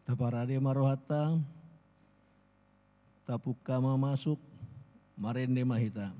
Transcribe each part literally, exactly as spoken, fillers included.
Taparade ma rohanta, tapungka ma masuk, marende ma hita.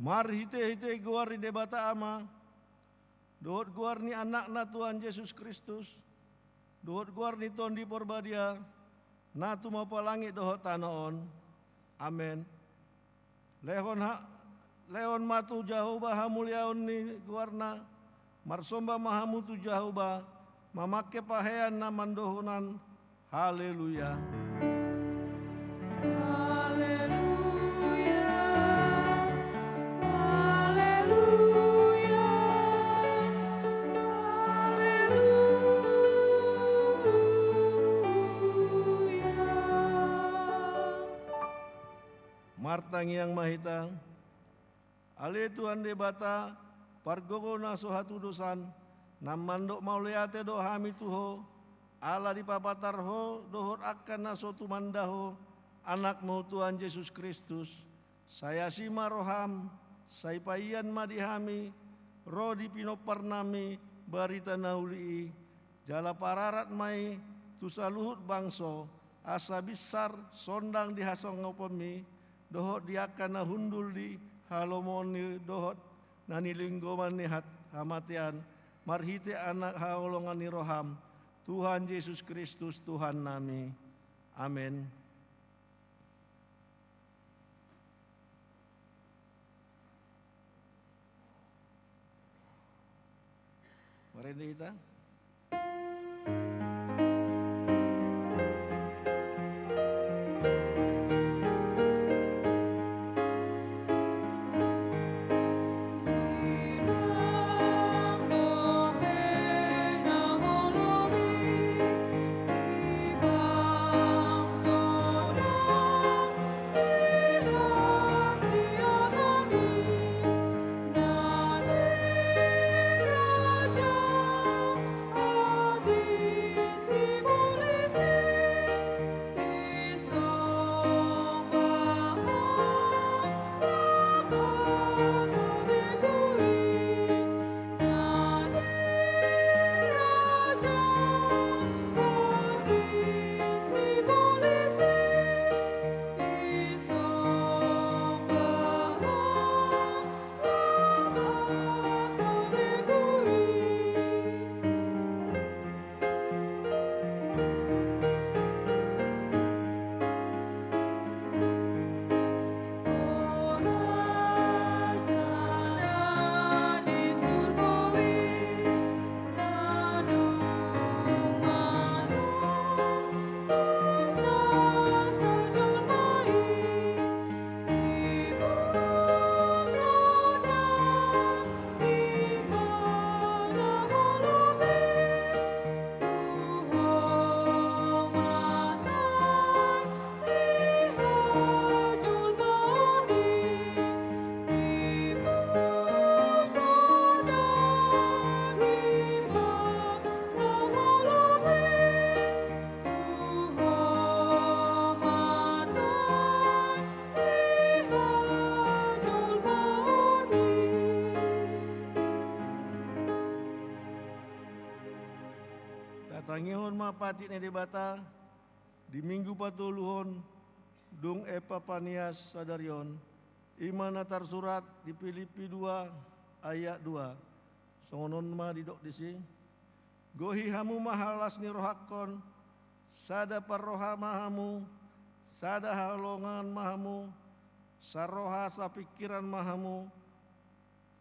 Marhitehite goar ni Debata Ama, dohot goar ni Anakna Tuhan Jesus Kristus, dohot goar ni Tondi Porbadia, na tumompa langit dohot tano on. Amen. Lehon ha-, lehon ma tu Jahowa hamuliaon ni goarna, Marsomba ma hamu tu Jahowa, mamangke pahean na mandohonan, Haleluya. Haleluya. Haleluya. Haleluya. Martangiang ma hita. Ale Tuhan Debata, pargogo na so hatudosan, na mandok mauliate do hami tu Ho, ala dipapatar Ho dohot angka na so tumanda Ho, Anakmu Tuhan Jesus Kristus. Sai asi ma roham, sai paian ma di hami, ro di pinomparnami barita na uli i, jala pararat ma i tu saluhut bangso, asa binsar sondang di hasongoponmi, dohot di angka na hundul di halomoanni dohot na nilinggoman ni hat-, hamatean, marhite Anak haholongan ni roham, Tuhan Jesus Kristus Tuhannami. Amen. Marende hita. Tatangihon ma patik ni Debata di Minggu patoluhon dung Epipanias sadari on, i ma na tarsurat di Pilippi dua ayat dua. Songon on ma didok disi: Gohi hamu ma las ni rohangkon, sada parroha ma hamu, sada haholongan ma hamu, saroha sapingkiran ma hamu.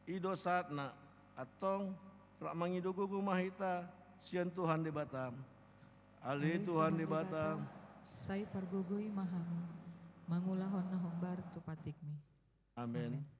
I do sahatna. Antong, rap mangido gogo ma hita sian Tuhan Debata. Ale Tuhan Debata, sai pargogoi ma hamu, mangulahon na hombar tu patikmi. Amen. Amen.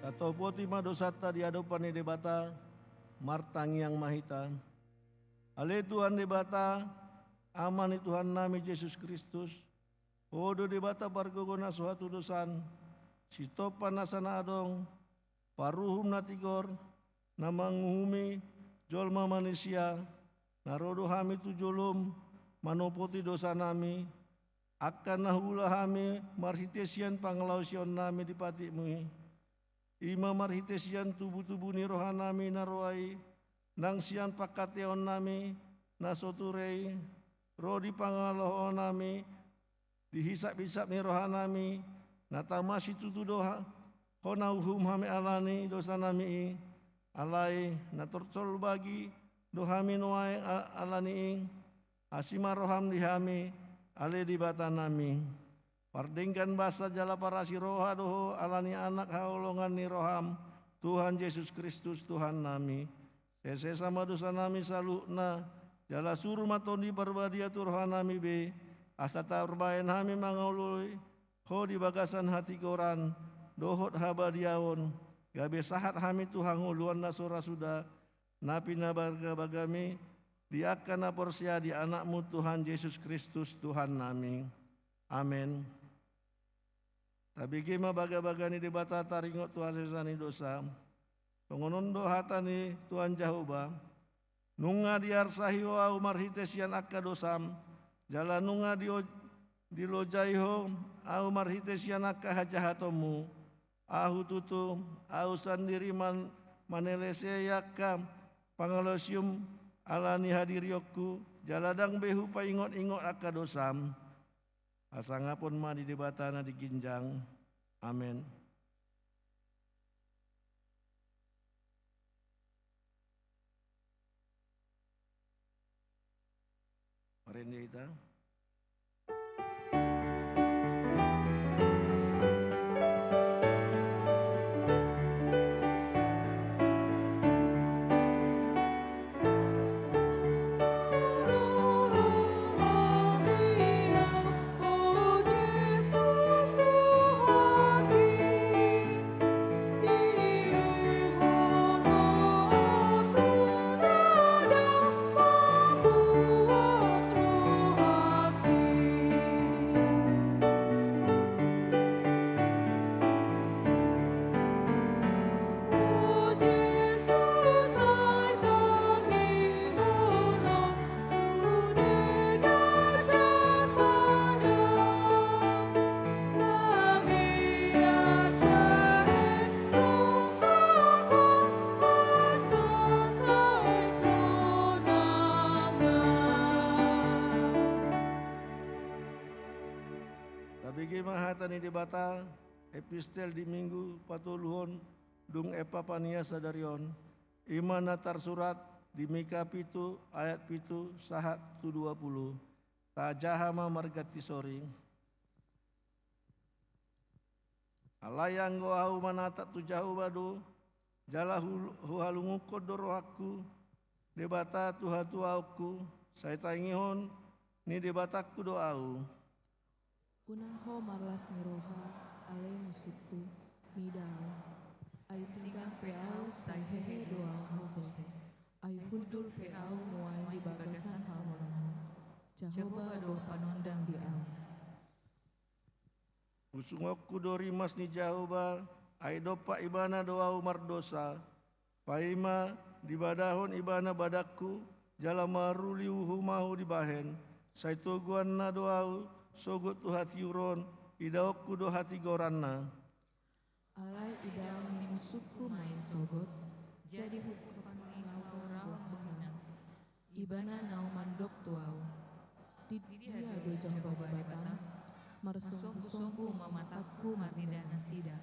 Tatopoti ma dosanta di adopan ni Debata. Martangiang ma hita. Ale Tuhan Debata, Ama ni Tuhannami Jesus Kristus, Ho do Debata pargogo na so hatudosan, Sitompa nasa na adong, Paruhum na tigor, na manguhumi jolma manisia. Na ro do hami tu jolom manopoti dosanami, angka na huula hami marhite sian pangalaosionnami di patikmu i. I ma marhite sian tubutubu ni rohanami na roa i, nang sian pangkataionnami na so ture i, ro di pangalaohoonami, di hisaphisap ni rohanami. Na tama situtu do ha-, Ho na uhum hami ala ni dosanami i, alai na tortolbagi do hami nuaeng a-, ala ni i. Asi ma roham di hami, ale Debatanami. Pardenggan basa jala parasi roha do Ho ala ni Anak haholongan ni roham, Tuhan Jesus Kristus Tuhannami. Sesesa ma dosanami saluhutna, jala suru ma Tondi Parbadia tu rohanami be, asa tarbahen hami mangoloi Ho di bagasan hatigoran dohot habadiaon, gabe sahat hami tu hangoluan na so ra suda, na pinabagabagami di angka na porsea di Anakmu Tuhan Jesus Kristus Tuhannami. Amen. Tabege ma bagabaga ni Debata taringot tu hasesaan ni dosa. Songon on do hata ni Tuhan Jahowa: Nunga diarsahi Ho ahu marhite sian angka dosam, jala nunga dio-, dilojai Ho ahu marhite sian angka hajahatonmu. Ahu tutu, ahu sandiri man-, manelesei angka pangalaosionmu ala ni hadirionku, jala ndang be hupaingotingot angka dosam. Hasangapon ma di Debata na di ginjang. Amen. Marende hita. Tabege ma hata ni Debata, epistel di Minggu patoluhon dung Epipania sadari on, i ma na tarsurat di Mika pitu ayat pitu sahat tu dua pulu. Tajaha ma marganti sori. Alai anggo ahu manatap tu Jahowa do, jala hu-, huhalungunhon do rohangku, Debata tu hatuaonku, sai tangihon ni Debatangku do ahu. Unang ho marlas ni roha, ale musungku, mida ahu. Ai pinggan pe ahu, sai hehe do ahu muse. Ai hundul pe ahu nuaeng di bagasan haholonganmu. Jahowa do panondang di ahu. Usungonku do rimas ni Jahowa, ai dompak Ibana do ahu mardosa. Paima dibadahon Ibana badangku, jala maruli uhum ahu dibahen, sai toguanna do ahu sogot tu hatiuron, idaonku do hatigoranna. Alai idaon ni musungku ma i sogot, jadi hupangihuthon ahu bohina. Ibana na umandok tu ahu. Di dia do Jahowa Debatam? Marsombusombu ma matangku marnida nasida.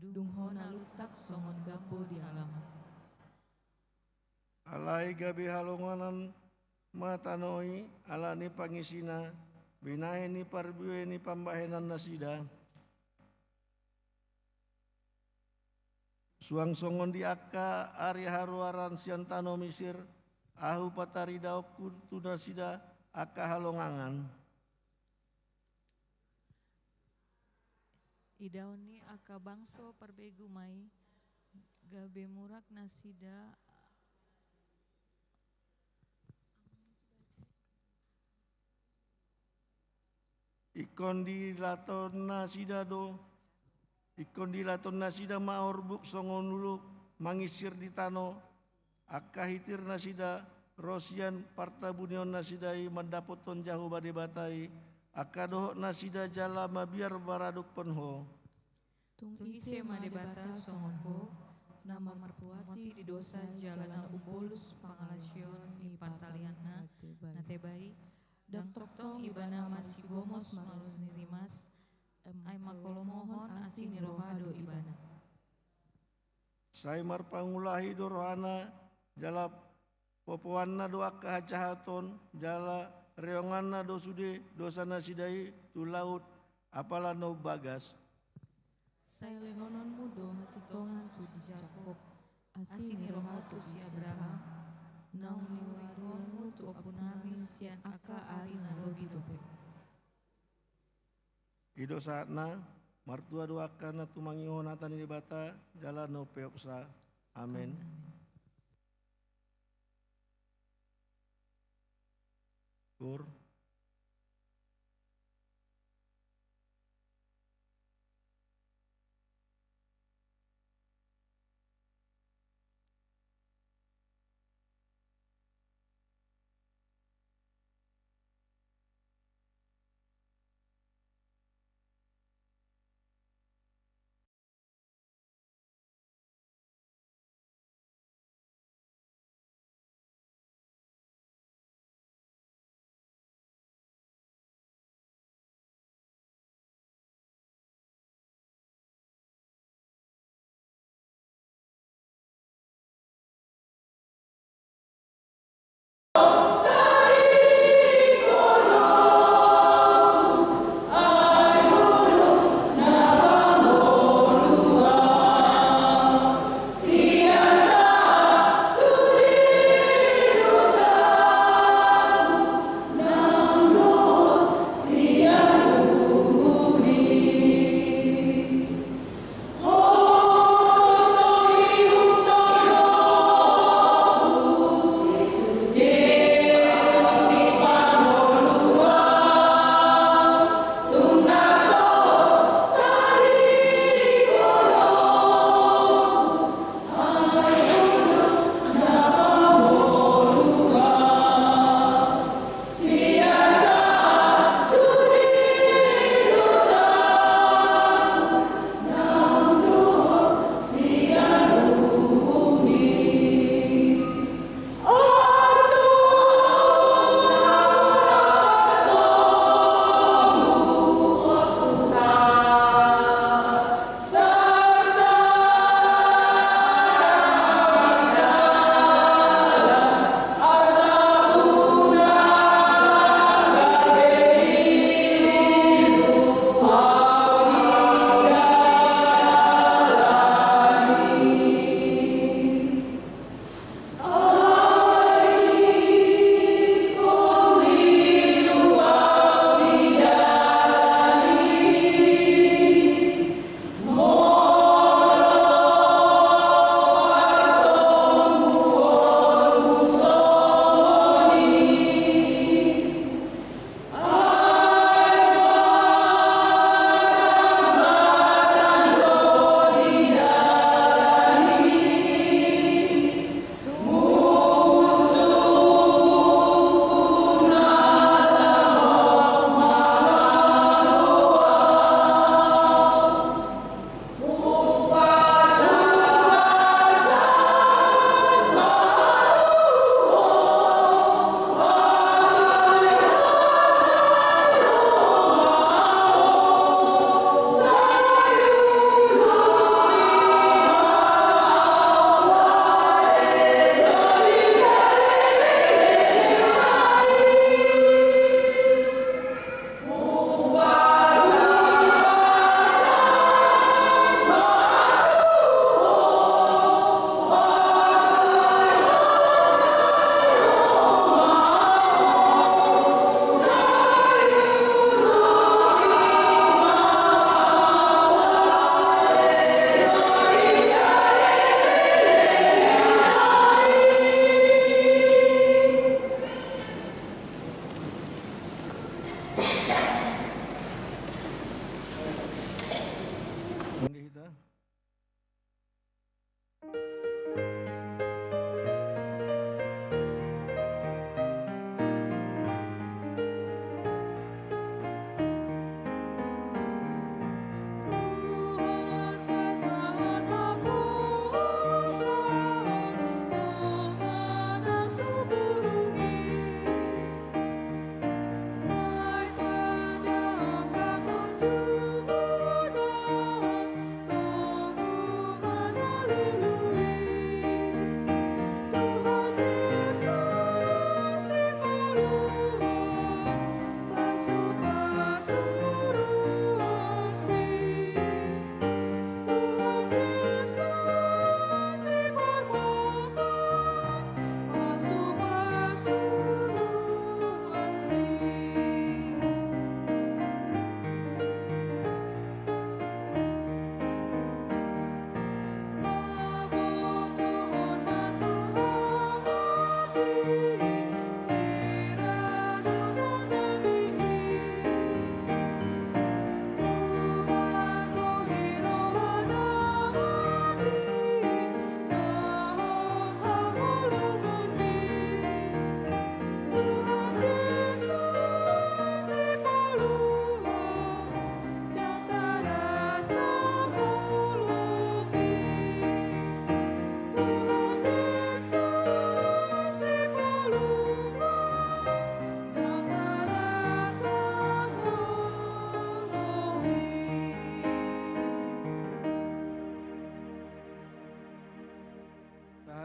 Dung hona luntak songon gambo di alam. Alai gabe halongangan ma tano i ala ni pangisina, binahen ni parbue ni pambahenan nasida. Suang songon di angka ari haruaran sian tano Misir, ahu pataridaonku tu nasida angka halongangan. Idaon ni angka bangso parbegu ma i, gabe murak nasida. Ingkon dilatonnasida do, ingkon dilatonnasida ma orbuk songon uluk manginsir di tano, angka hitirnasida ro sian partabunionnasida i mandapothon Jahowa Debata i, angka dohotnasida jala mabiar maradophon Ho. Tung ise ma Debata songon Ho, na marpamoti di dosa jala na umbolus pangalaosion ni partalianna na teba i? Ndang tongtong Ibana marsigomos mangalo ni rimas, ai mangkolomohon asi ni roha do Ibana. Sai marpangulahi do rohana, jala popoanna do angka hajahaton, jala reonganna do sude dosanasida i tu laut, apala na umbagas. Sai lehononmu do hasintongan tu si Jakob, asi ni roha tu si Abraham, naung niuruonmu tu ompunami sian angka ari na lobi dope. I do sahatna. Martua do angka na tumangihon hata ni Debata jala na umpeopsa. Amen. Amen. Ur.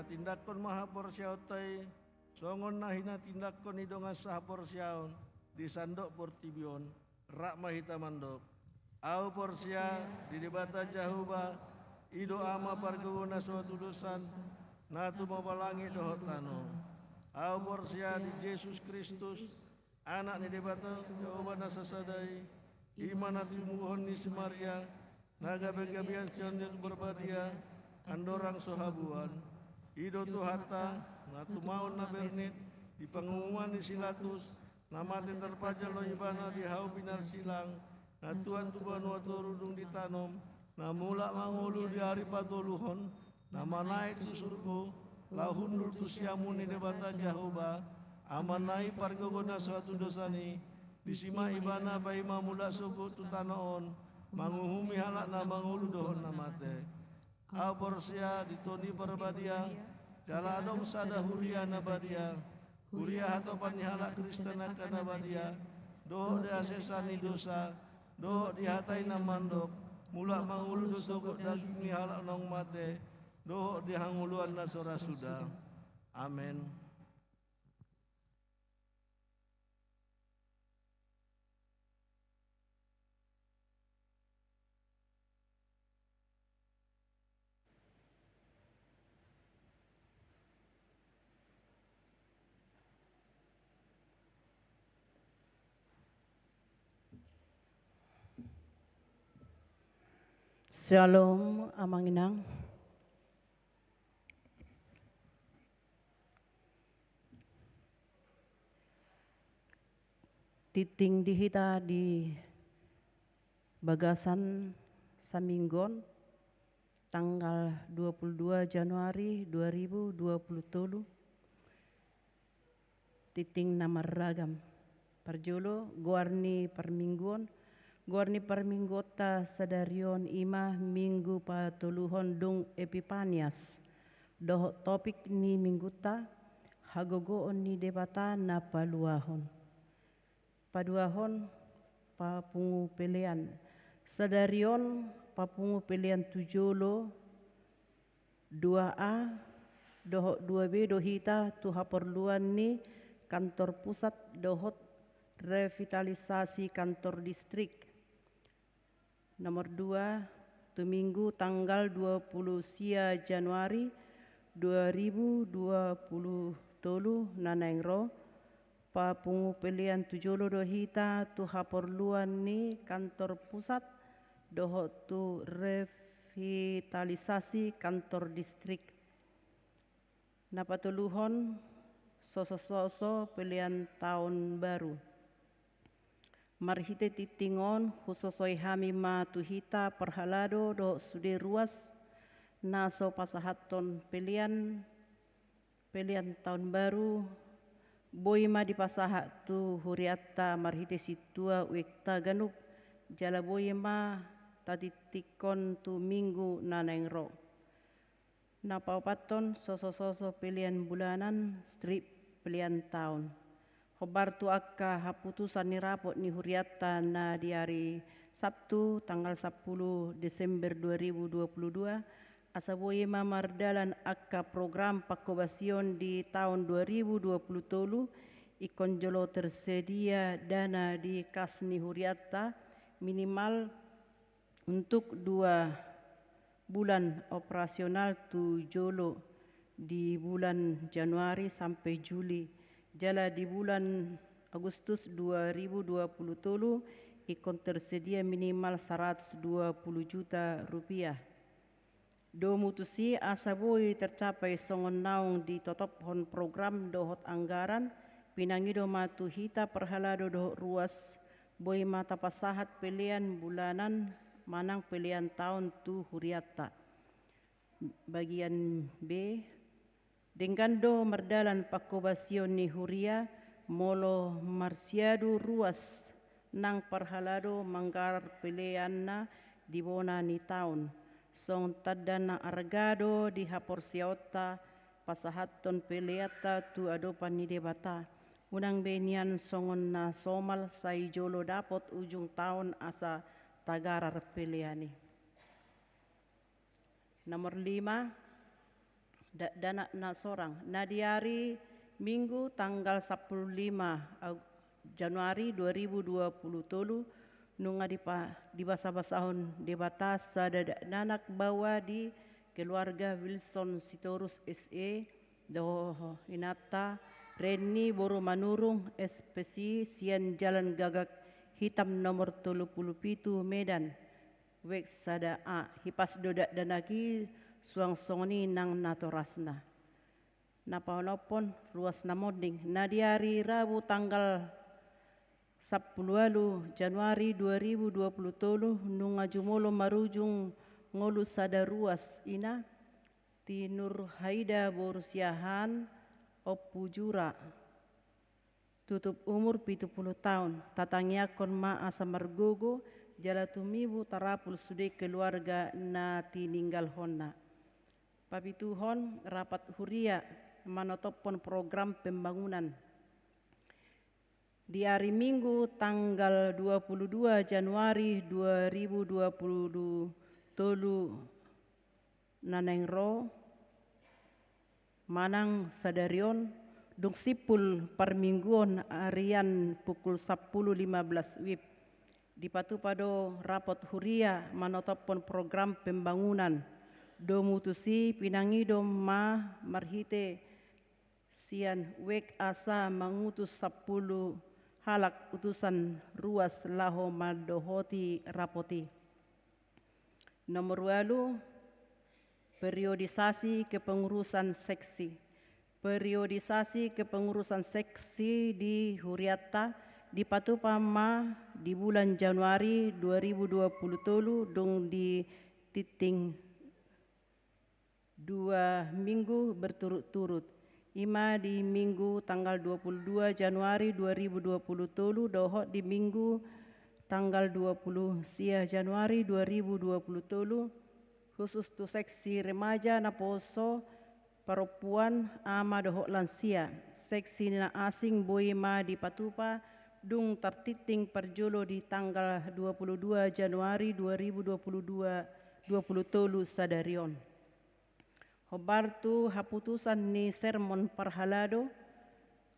Tindakkon ma haporseaonta i, songon na hinatindakkon ni dongan sahaporseaon di sandok portibi on. Rap ma hita mandok: Ahu porsea di Debata Jahowa, i do Ama pargogo na so hatudosan, na tumompa langit dohot tano. Ahu porsea di Jesus Kristus, Anak ni Debata Jahowa na sasada i, i ma na tinubuhon ni si Maria, na gabegabean sian Tondi Parbadia, andorang so habuan. I do Tuhanta, na tumaon na bernit, di panguhuman ni si Latus, na mate tarpajal do ibana di hau pinarsilang, na tuat tu banua toru dung ditanom, na mulak mangolu di ari patoluhon, na manaek tu surgo, laho hundul tu siamun ni Debata Jahowa, Amana i pargogo na so hatudosan i. Disi ma ibana paima mulak sogot tu tano on, manguhumi halak na mangolu dohot na mate. Ahu porsea di Tondi Parbadia, jala adong sada huria na badia, huria hatopan ni halak Kristen angka na badia, dohot di hasesaan ni dosa, dohot di hata i na mandok: Mulak mangolu do sogot daging ni halak naung mate, dohot di hangoluan na so ra suda. Amen. Syalom, Amang Inang. Tingting di hita di bagasan saminggu on, tanggal dua puluh dua Januari dua ribu dua puluh tolu. Tingting na marragam. Parjolo, goar ni parmingguon. Goar ni parmingguonta sadari on i ma minggu patoluhon dung Epipanias. Dohot topik ni minggunta: Hagogoon ni Debata na paluahon. Paduahon, papungu pelean. Sadari on papungu pelean tu jolo, dua A, dohot dua B do hita tu haporluan ni kantor pusat dohot revitalisasi kantor distrik. Nomor dua, tu minggu tanggal dua puluh sia Januari dua ribu dua puluh tolu na naeng ro, papungu pelean tu jolo do hita tu haporluan ni kantor pusat dohot tu revitalisasi kantor distrik. Na patoluhon, sosososo pelean taon baru. Marhite tingting on husosoi hami ma tu hita parhalado dohot sude ruas na so pasahathon pelean, pelean taon baru, boi ma dipasahat tu hurianta marhite sintua uekta ganup, jala boi ma tatingtinghon tu minggu na naeng ro. Na paopathon, sosososo pelean bulanan, strip pelean taon. Hombar tu angka haputusan ni rapot ni hurianta na di ari Sabtu tanggal sampulu Desember dua ribu dua puluh dua, asa boi ma mardalan angka program pangkobasion di taon dua ribu dua puluh tolu, ingkon jolo tersedia dana di kas ni hurianta, minimal untuk dua bulan operasional tu jolo di bulan Januari sampe Juli, jala di bulan Agustus dua ribu dua puluh tolu ingkon tersedia minimal saratus dua puluh juta rupiah. Domu tusi asa boi tercapai songon naung ditotophon program dohot anggaran, pinangido ma tu hita parhalado dohot ruas, boi ma tapasahat pelean bulanan manang pelean taon tu hurianta. Bagian B, denggan do mardalan pangkobasion ni huria molo marsiadu ruas nang parhalado manggarar peleanna di bona ni taon. Songon tanda na arga do di haporseaonta pasahathon peleanta tu adopan ni Debata. Unang be nian songon na somal sai jolo dapot ujung taon asa tagarar pelean i. Nomor lima, Dakdanak na sorang. Na di ari Minggu tanggal sampulu lima Ag-, Januari dua ribu dua pulu tolu, nunga dipa-, dibasabasahon Debata sada dakdanak baoa di keluarga Wilson Sitorus S E dohot inanta Renny boru Manurung S P C sian Jalan Gagak Hitam nomor tolu pulu pitu Medan. Wek sada A, hipas do dakdanak i suang songon i nang natorasna. Na paonomhon, ruas na monding. Na di ari Rabu tanggal sampulu ualu Januari dua ribu dua pulu tolu, nunga jumolo marujung ngolu sada ruas, ina, Ti Nurhaida boru Siahaan, Ompu Jura. Tutup umur pitu pulu taon, tatangiangkon ma asa margogo, jala tumibu tarapul sude keluarga na tininggalhonna. Papituhon, rapat huria manotophon program pembangunan. Di ari Minggu tanggal dua pulu dua Januari dua ribu dua pulu tolu na naeng ro, manang sadari on, dung simpul parmingguon arian pukul sampulu lima belas wib, dipatupa do rapot huria manotophon program pembangunan. Domu tusi pinangido ma marhite sian wek asa mangutus sampulu halak utusan ruas laho mandohoti rapot i. Nomor ualu, periodisasi kepengurusan seksi. Periodisasi kepengurusan seksi di hurianta dipatupa ma di bulan Januari dua ribu dua pulu tolu, dung di tingting dua minggu berturut-turut. I ma di Minggu tanggal dua pulu dua Januari dua ribu dua pulu tolu dohot di Minggu tanggal dua pulu sia Januari dua ribu dua pulu tolu, khusus tu seksi remaja, naposo, parompuan, ama dohot lansia. Seksi na asing boi ma dipatupa dung tartingting parjolo di tanggal dua pulu dua Januari dua ribu dua pulu dua, dua pulu tolu sadari on. Hombar tu haputusan ni sermon parhalado,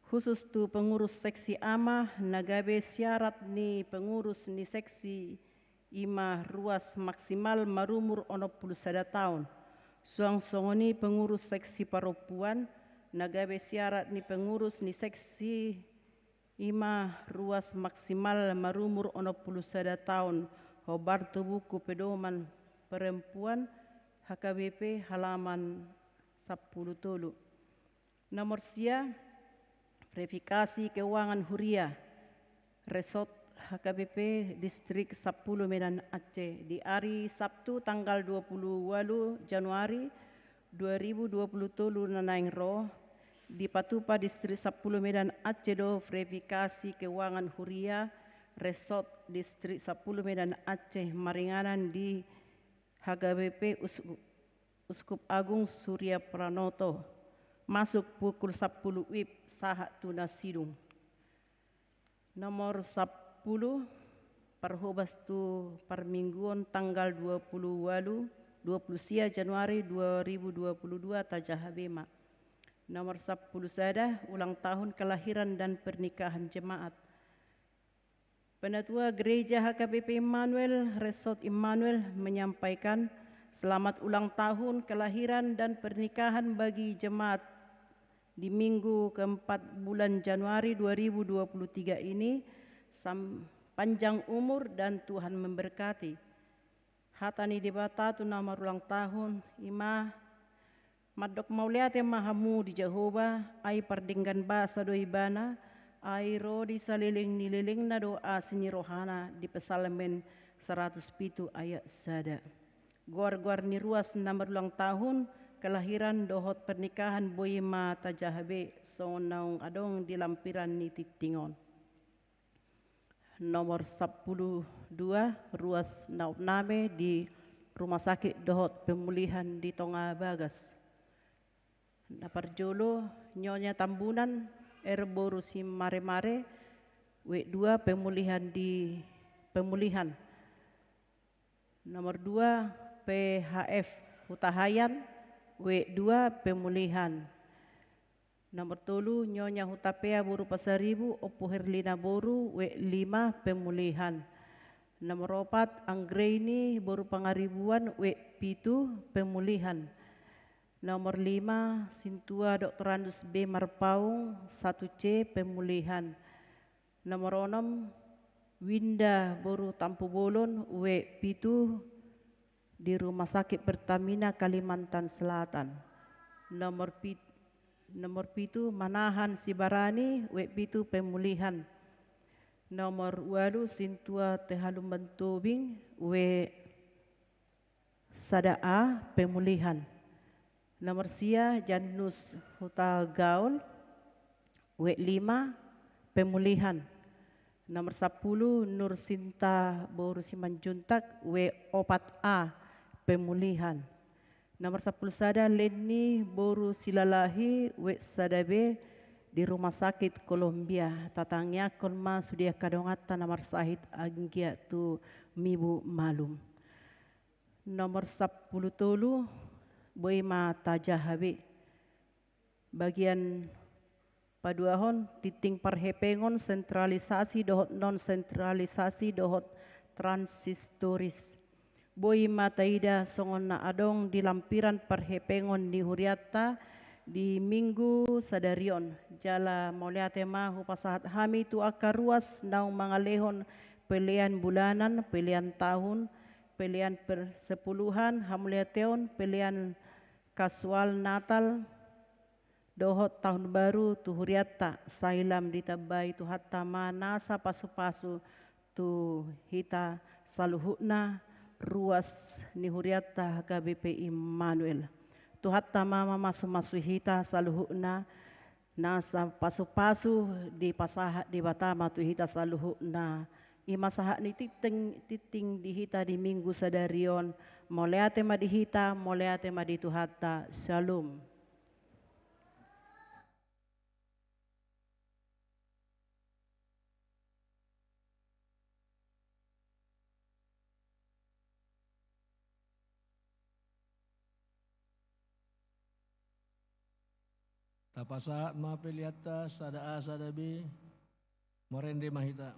khusus tu pengurus seksi ama, na gabe syarat ni pengurus ni seksi i ma ruas maksimal marumur onom pulu sada taon. Suang songon i pengurus seksi parompuan, na gabe syarat ni pengurus ni seksi i ma ruas maksimal marumur onom pulu sada taon, hombar tu buku pedoman perempuan H K B P halaman sampulu tolu. Nomor sia, verifikasi keuangan huria, Resort H K B P Distrik sampulu Medan Aceh. Di ari Sabtu tanggal dua pulu ualu Januari dua ribu dua pulu tolu na naeng ro, dipatupa Distrik sampulu Medan Aceh do verifikasi keuangan huria Resort Distrik sampulu Medan Aceh maringanan di H K B P Uskup, Uskup Agung Surya Pranoto, masuk pukul sampulu wib sahat tu na sidung. Nomor sampulu, parhobas tu parmingguon tanggal dua pulu ualu, dua pulu sia Januari dua ribu dua pulu dua, tajaha be ma. Nomor sampulu sada, ulang tahun kelahiran dan pernikahan jemaat. Penatua Gereja H K B P Immanuel, Resort Immanuel menyampaikan selamat ulang tahun kelahiran dan pernikahan bagi jemaat di minggu keempat bulan Januari dua ribu dua puluh tiga ini, sam-, panjang umur dan Tuhan memberkati. Hata ni Debata tu na marulang tahun, i ma, mandok mauliate ma hamu di Jahowa, ai pardenggan basa do ibana, ai ro di saleleng ni lelengna do asi ni rohana, di Psalmen saratus pitu ayat sada. Goar-goar ni ruas na marulang tahun, kelahiran dohot pernikahan boi ma tajaha be, songon naung adong di lampiran ni tingting on. Nomor sampulu dua, ruas na opname di rumah sakit dohot pemulihan di Tonga Bagas. Na parjolo, Nyonya Tambunan, R boru Simaremare, W dua pemulihan di pemulihan. Nomor dua, P H F Hutahaean, W dua, pemulihan. Nomor tolu, Nyonya Hutapea boru Pasaribu, Ompu Herlina boru, W lima, pemulihan. Nomor opat, Anggraini boru Pangaribuan, W pitu, pemulihan. Nomor lima, Sintua Doktorandus B Marpaung, satu C, pemulihan. Nomor onom, Winda boru Tampubolon, W pitu, di Rumah Sakit Pertamina Kalimantan Selatan. Nomor pit-, nomor pitu, Manahan Sibarani, W pitu, pemulihan. Nomor ualu, Sintua Tehalumban Tobing, W sada A, pemulihan. Nomor sia, Jannus Hutagaol, W lima, pemulihan. Nomor sampulu, Nur Sinta boru Simanjuntak, W opat A, pemulihan. Nomor sampulu sada, Lenny boru Silalahi, W sada B, di Rumah Sakit Kolombia. Tatangiangkon ma sude angka donganta na marsahit anggiat tu mibu malum. Nomor sampulu tolu, boi ma tajaha be. Bagian paduahon, tingting parhepengon sentralisasi dohot non sentralisasi dohot transistoris. Boi ma taida songon na adong di lampiran parhepengon ni hurianta di Minggu sadari on. Jala mauliate ma hupasahat hami tu angka ruas naung mangalehon pelean bulanan, pelean tahun, pelean persepuluhan, hamauliateon, pelean kasual Natal dohot Tahun Baru tu hurianta. Sai lam ditambai Tuhanta ma nasa pasupasu tu hita saluhutna, ruas ni hurianta H K B P Immanuel. Tuhanta ma mamasumasu hita saluhutna, nasa pasupasu dipasahat Debata ma tu hita saluhutna. I ma sahat ni tingting, tingting di hita di Minggu sadari on. Mauliate ma di hita, mauliate ma di Tuhanta. Syalom. Tapasahat ma peleanta sada A sada B. Marende ma hita.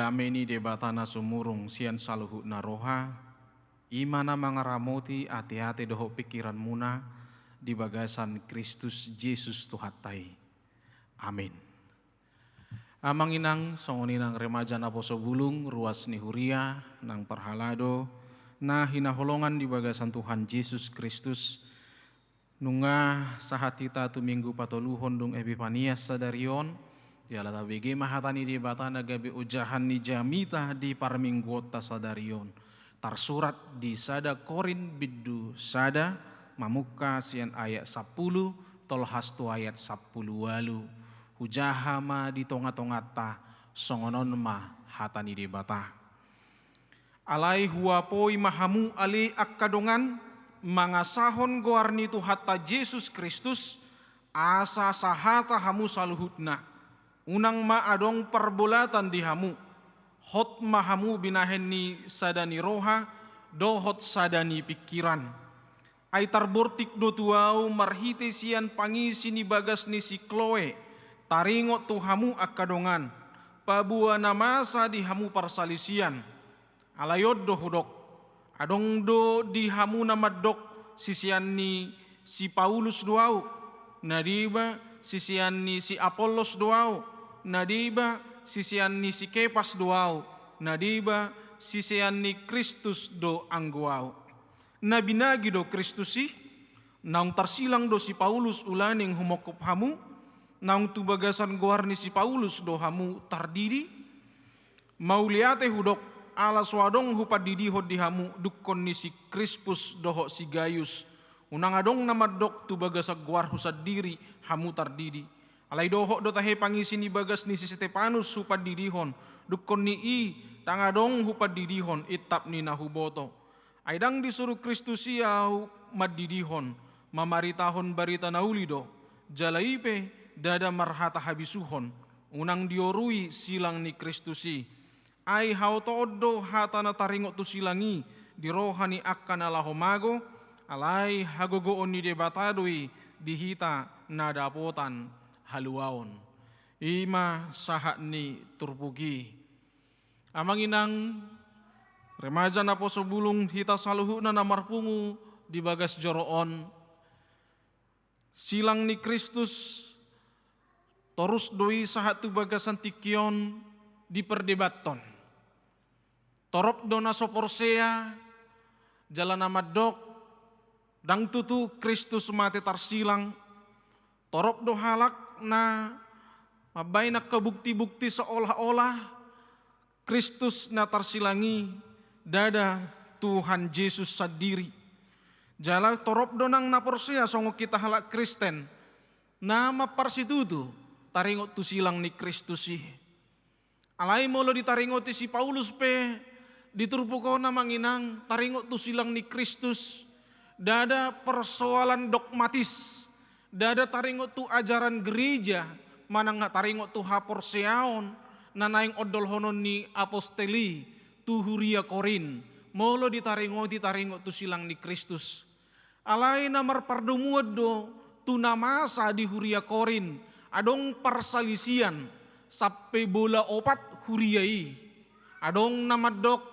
Dame ni Debata na sumurung sian saluhutna roha, i ma na mangaramoti ateate dohot pingkiranmuna di bagasan Kristus Jesus Tuhanta i. Amin. Amang inang, songon i nang remaja naposo bulung, ruas ni huria, nang parhalado, na hinaholongan di bagasan Tuhan Jesus Kristus, nunga sahat hita tu minggu patoluhon dung Epipania sadari on, jala tabege ma hata ni Debata na gabe ojahan ni jamita di parmingguonta sadari on. Tarsurat di sada Korint bindu sada, mamungka sian ayat sampulu, tolhas tu ayat sampulu ualu. Hujaha ma di tonga-tonganta, songon on ma hata ni Debata. Alai huapoi ma hamu ale angka dongan, mangasahon goar ni Tuhanta Jesus Kristus, asa sahata hamu saluhutna. Unang ma adong parbolatan di hamu. Hot ma hamu binahen ni sada ni roha, dohot sada ni pingkiran. Ai tarbortik do tu ahu marhite sian pangisi ni bagas ni si Kloe, taringot tu hamu angka dongan, paboa na masa di hamu parsalisian. Alai on do hudok, adong do di hamu na mandok, sisean ni si Paulus do ahu, na deba, sisean ni si Apollos do ahu, na deba, sisean ni si Kepas do ahu, na deba, sisean ni Kristus do anggo ahu. Na binagi do Kristus i? Naung tarsilang do si Paulus ulaning humongkop hamu? Naung tu bagasan goar ni si Paulus do hamu tardidi? Mauliate hudok, ala so adong hupandidihon di hamu dungkon ni si Krispus dohot si Gayus. Unang adong na mandok tu bagasan goarhu sandiri hamu tardidi. Alai dohot do tahe pangisi ni bagas ni si Stepanus hupandidihon, dungkon ni i ndang adong hupandidihon intap ni na huboto. Ai ndang disuru Kristus i ahu mandidihon, mamaritahon barita na uli do, jala i pe ndada marhata habisuhon, unang diorui silang ni Kristus i. Ai haotoon do hata na taringot tu silang i di roha ni angka na laho mago, alai hagogoon ni Debata do i di hita na dapotan haluaon. I ma sahat ni turpuk i. Amang inang, remaja naposo bulung, hita saluhutna na marpungu di bagas joro on. Silang ni Kristus torus do i sahat tu bagasan tingki on diperdebathon. Torop do na so porsea jala na mandok ndang tutu Kristus mate tarsilang. Torop do halak na mambaen angka bukti-bukti seolah-olah Kristus na tarsilang i ndada Tuhan Jesus sandiri. Jala torop do nang na porsea songon hita halak Kristen na mamparsitutu taringot tu silang ni Kristus i. Alai molo ditaringoti si Paulus pe di turpuk on, amang inang, taringot tu silang ni Kristus, ndada persoalan dogmatis, ndada taringot tu ajaran gereja, manang taringot tu haporseaon na naeng ondolhonon ni apostel i tu huria Korint, molo ditaringoti taringot tu silang ni Kristus. Alai na marpardomuan do tu na masa di huria Korint, adong parsalisian sampe bola opat huria i. Adong na mandok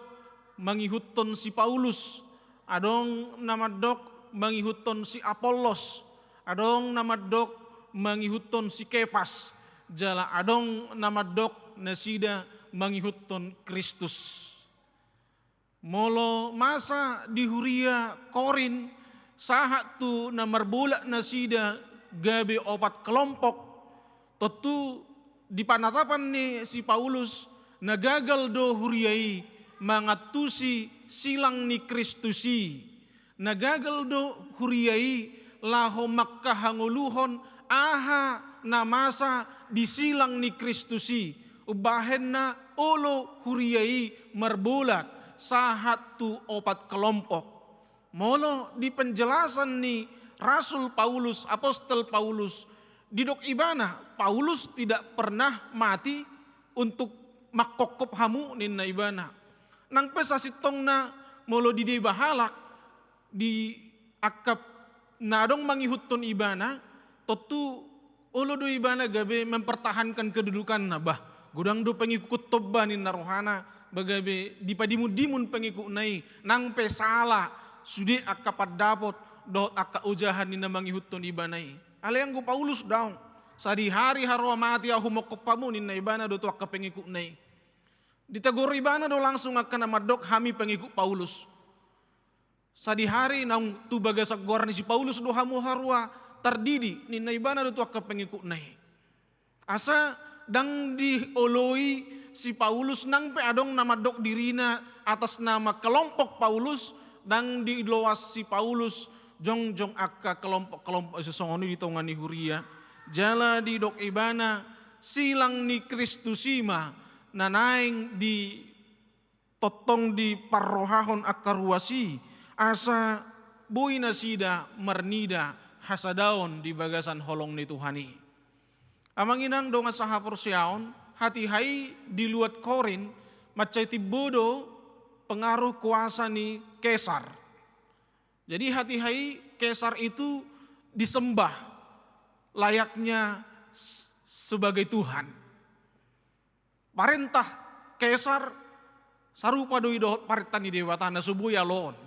mangihuthon si Paulus, adong na mandok mangihuthon si Apollos, adong na mandok mangihuthon si Kepas, jala adong na mandok nasida mangihuthon Kristus. Molo masa di huria Korint, sahat tu na marbolat nasida gabe opat kelompok, tontu di panatapan ni si Paulus, na gagal do huria i mangantusi silang ni Kristus i. Na gagal do huria i laho mangkahangoluhon aha na masa di silang ni Kristus i, umbahen na olo huria i marbolat sahat tu opat kelompok. Molo di penjelasan ni Rasul Paulus, Apostel Paulus, didok ibana, Paulus tidak pernah mati untuk mangkophop hamu, ninna ibana. Nang pe sasintongna molo dideba halak, di angka na adong mangihuthon ibana, tontu olo do ibana gabe mempertahankan kedudukanna, bah, Godang do pengikut Tomba ninna rohana, ba gabe dipadimun-dimun pengikutna i, nang pe sala sude angka pandapot dohot angka ojahan ni na mangihuthon ibana i. Alai anggo Paulus daong, sadihari haroa mate ahu mangkophon hamu ninna ibana do tu angka pengikutna i. Ditegur ibana do langsung angka na mandok hami pengikut Paulus. Sadihari naung tu bagasan goar ni si Paulus do hamu haroa tardidi, ninna ibana do tu angka pengikutna i. Asa ndang dioloi si Paulus nang pe adong na mandok dirina atas nama kelompok Paulus, ndang diloas si Paulus jongjong angka kelompok-kelompok sisongon i di tonga ni huria. Jala didok ibana, silang ni Kristus i ma na naeng di tongtong diparrohahon angka ruas i, asa boi nasida marnida hasadaon di bagasan holong ni Tuhan i. Amang inang dongan sahaporseaon, hatiha i di luat Korint, mansai timbo do pengaruh kuasa ni Kesar. Jadi hatiha i Kesar itu disembah layaknya s-, sebagai Tuhan. Parentah Kesar sarupa do i dohot parentah ni Debata na so boi aloon.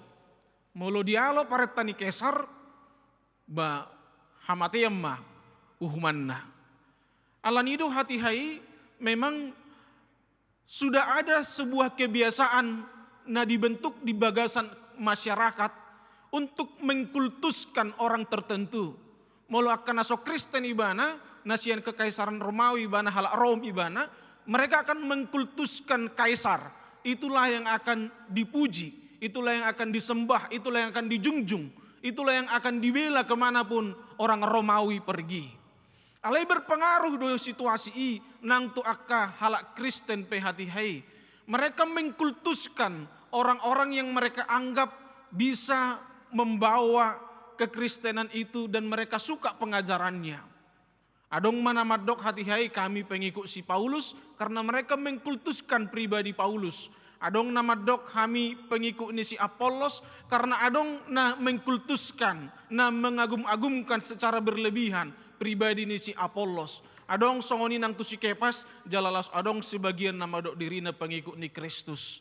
Molo dialo parentah ni Kesar, ba hamatean ma uhumanna. Alani do hatiha i memang sudah ada sebuah kebiasaan na dibentuk di bagasan masyarakat untuk mengkultuskan orang tertentu. Molo angka na so Kristen ibana, na sian kekaisaran Romawi ibana, halak Rom ibana, mereka akan mengkultuskan kaisar. Itulah yang akan dipuji, itulah yang akan disembah, itulah yang akan dijunjung, itulah yang akan dibela kemanapun orang Romawi pergi. Alai berpengaruh do situasi i nang tu angka halak Kristen pe hatiha i. Mereka mengkultuskan orang-orang yang mereka anggap bisa membawa kekristenan itu dan mereka suka pengajarannya. Adong ma na mandok hatiha i kami pengikut si Paulus karena mereka mengkultuskan pribadi Paulus. Adong na mandok hami pengikut ni si Apollos karena adong na mengkultuskan, na mengagum-agumkan secara berlebihan pribadi ni si Apollos. Adong songon i nang tu si Kepas, jala laos adong sebagian na mandok dirina pengikut ni Kristus.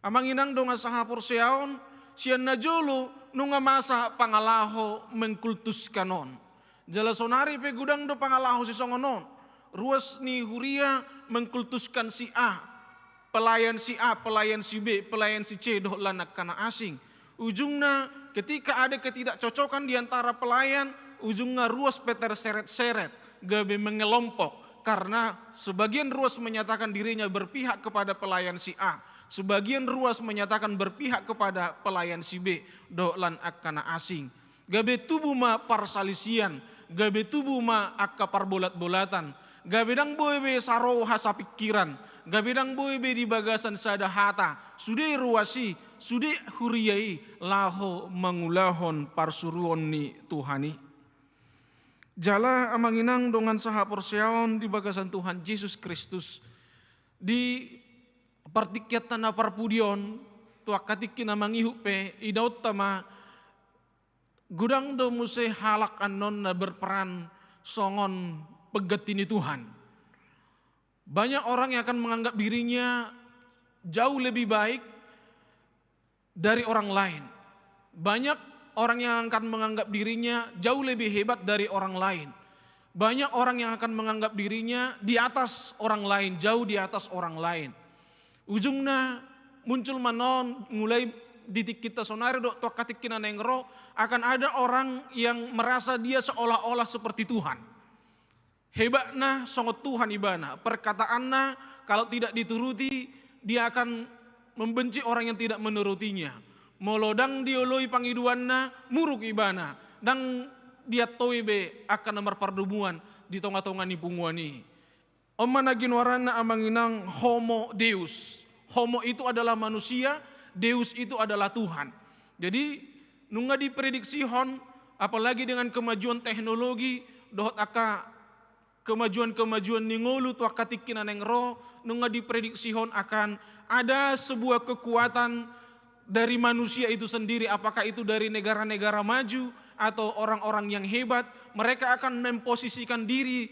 Amang inang dongan sahaporseaon, sian na jolo nunga masa pangalaho mengkultuskan on. Jala sonari pe godang do pangalaho sisongon on. Ruas ni huria mengkultuskan si A, pelayan si A, pelayan si B, pelayan si C, dohot lan angka na asing. Ujungna, ketika ada ketidakcocokan di antara pelayan, ujungna ruas pe terseret-seret, gabe mengelompok. Karena sebagian ruas menyatakan dirinya berpihak kepada pelayan si A, sebagian ruas menyatakan berpihak kepada pelayan si B, dohot lan angka na asing. Gabe tubu ma parsalisian, gabe tubu ma angka parbolat-bolatan, gabe ndang boi be saroha sapingkiran, gabe ndang boi be di bagasan sada hata, sude ruas i, sude huria i, laho mangulahon parsuruon ni Tuhan i. Jala amang inang dongan sahaporseaon di bagasan Tuhan Jesus Kristus, di partingkianta na parpudi on, tu angka tingki na mangihut pe, idaonta ma, godang do muse halak annon na berperan songon pengganti ni Tuhan. Banyak orang yang akan menganggap dirinya jauh lebih baik dari orang lain. Banyak orang yang akan menganggap dirinya jauh lebih hebat dari orang lain. Banyak orang yang akan menganggap dirinya di atas orang lain, jauh di atas orang lain. Ujungna muncul ma annon mulai di tingkinta sonari dohot tu angka tingki na naeng ro, akan ada orang yang merasa dia seolah-olah seperti Tuhan. Hebatna songon Tuhan ibana, perkataanna kalau tidak dituruti, dia akan membenci orang yang tidak menurutinya. Molo ndang dioloi pangidoanna, muruk ibana, ndang diantoi be angka na marpardomuan di tonga-tonga ni punguan i. On ma na ginoaranna amang inang homo deus. Homo itu adalah manusia, deus itu adalah Tuhan. Jadi nunga diprediksihon, apalagi dengan kemajuan teknologi dohot angka kemajuan-kemajuan ni ngolu tu angka tingki na naeng ro, nunga diprediksihon akan ada sebuah kekuatan dari manusia itu sendiri, apakah itu dari negara-negara maju atau orang-orang yang hebat, mereka akan memposisikan diri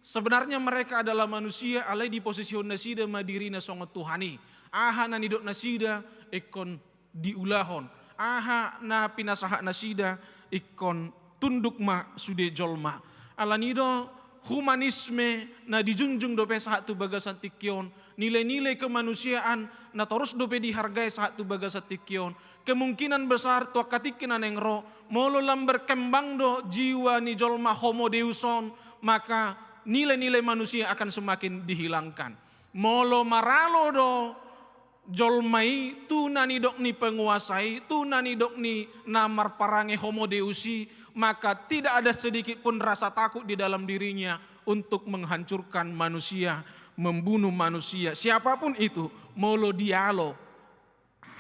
Sebenarnya mereka adalah manusia, alai diposisihon nasida ma dirina songon Tuhan i. Aha na nidok nasida ingkon diulahon. Aha na pinasahat nasida ingkon tunduk ma sude jolma. Alani do humanisme na dijunjung dope sahat tu bagasan tingki on, nilai-nilai kemanusiaan na torus dope dihargai sahat tu bagasan tingki on. Kemungkinan besar tu angka tingki na naeng ro, molo lam berkembang do jiwa ni jolma homo deus on, maka nilai-nilai manusia akan semakin dihilangkan. Molo maralo do jolma i tu na nidok ni penguasa i, tu na nidok ni na marparange homo deus i, maka tidak ada sedikit pun rasa takut di dalam dirinya untuk menghancurkan manusia, membunuh manusia, siapapun itu, molo dialo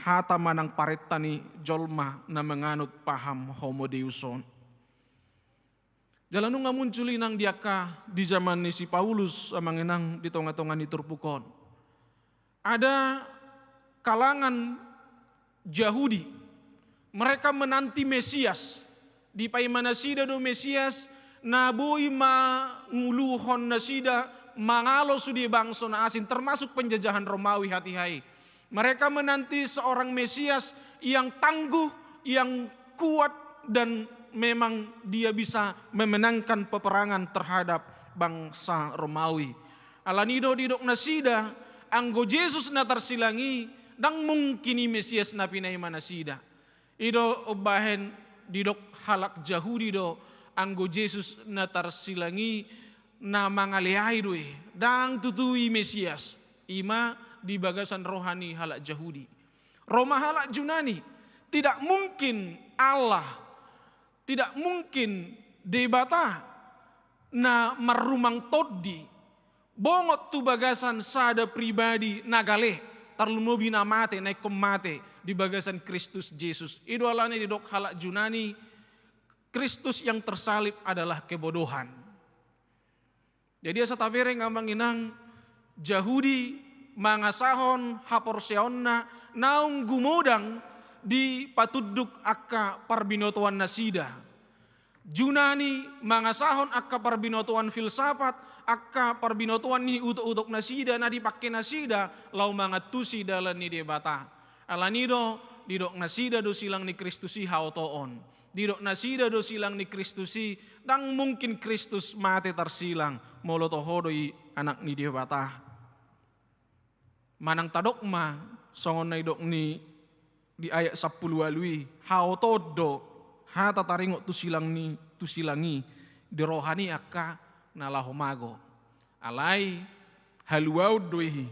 hata manang parenta ni jolma na menganut paham homo deus on. Jala nunga muncul inang di angka di zaman ni si Paulus, amang inang, di tonga-tonga ni turpuk on. Ada kalangan Jahudi, mereka menanti Mesias. Dipaima nasida do Mesias na boi manguluhon nasida mangalo sude bangso na asing, termasuk penjajahan Romawi hatiha i. Mereka menanti seorang Mesias yang tangguh, yang kuat, dan memang dia bisa memenangkan peperangan terhadap bangsa Romawi. Alani do didok nasida, anggo Jesus na tarsilang i, ndang mungkin i Mesias na pinaima nasida. I do umbahen didok halak Jahudi do, anggo Jesus na tarsilang i na mangaleai do i, ndang tutu i Mesias. I ma di bagasan roha ni halak Jahudi. Ro ma halak Junani, tidak mungkin Allah, tidak mungkin Debata na marrumang tondi bongot tu bagasan sada pribadi na gale, tarlumobi na mate, na ingkon mate di bagasan Kristus Jesus. I do alani didok halak Junani, Kristus yang tersalib adalah kebodohan. Jadi asa tabereng, amang inang, Jahudi mangasahon haporseaonna naung gumodang dipatunduk angka parbinotoan nasida. Junani mangasahon angka parbinotoan filsafat, angka parbinotoan ni utok-utok nasida na dipangke nasida laho mangantusi dalan ni Debata. Alani do didok nasida do silang ni Kristus i haotoon. Didok nasida do silang ni Kristus i, ndang mungkin Kristus mate tarsilang, molo toho do i Anak ni Debata. Manang tadok ma songon na nidok ni di ayat sampulu ualu i, haotoon do hata taringot tu silang ni, tu silang i di roha ni angka na laho mago. Alai haluaon do i,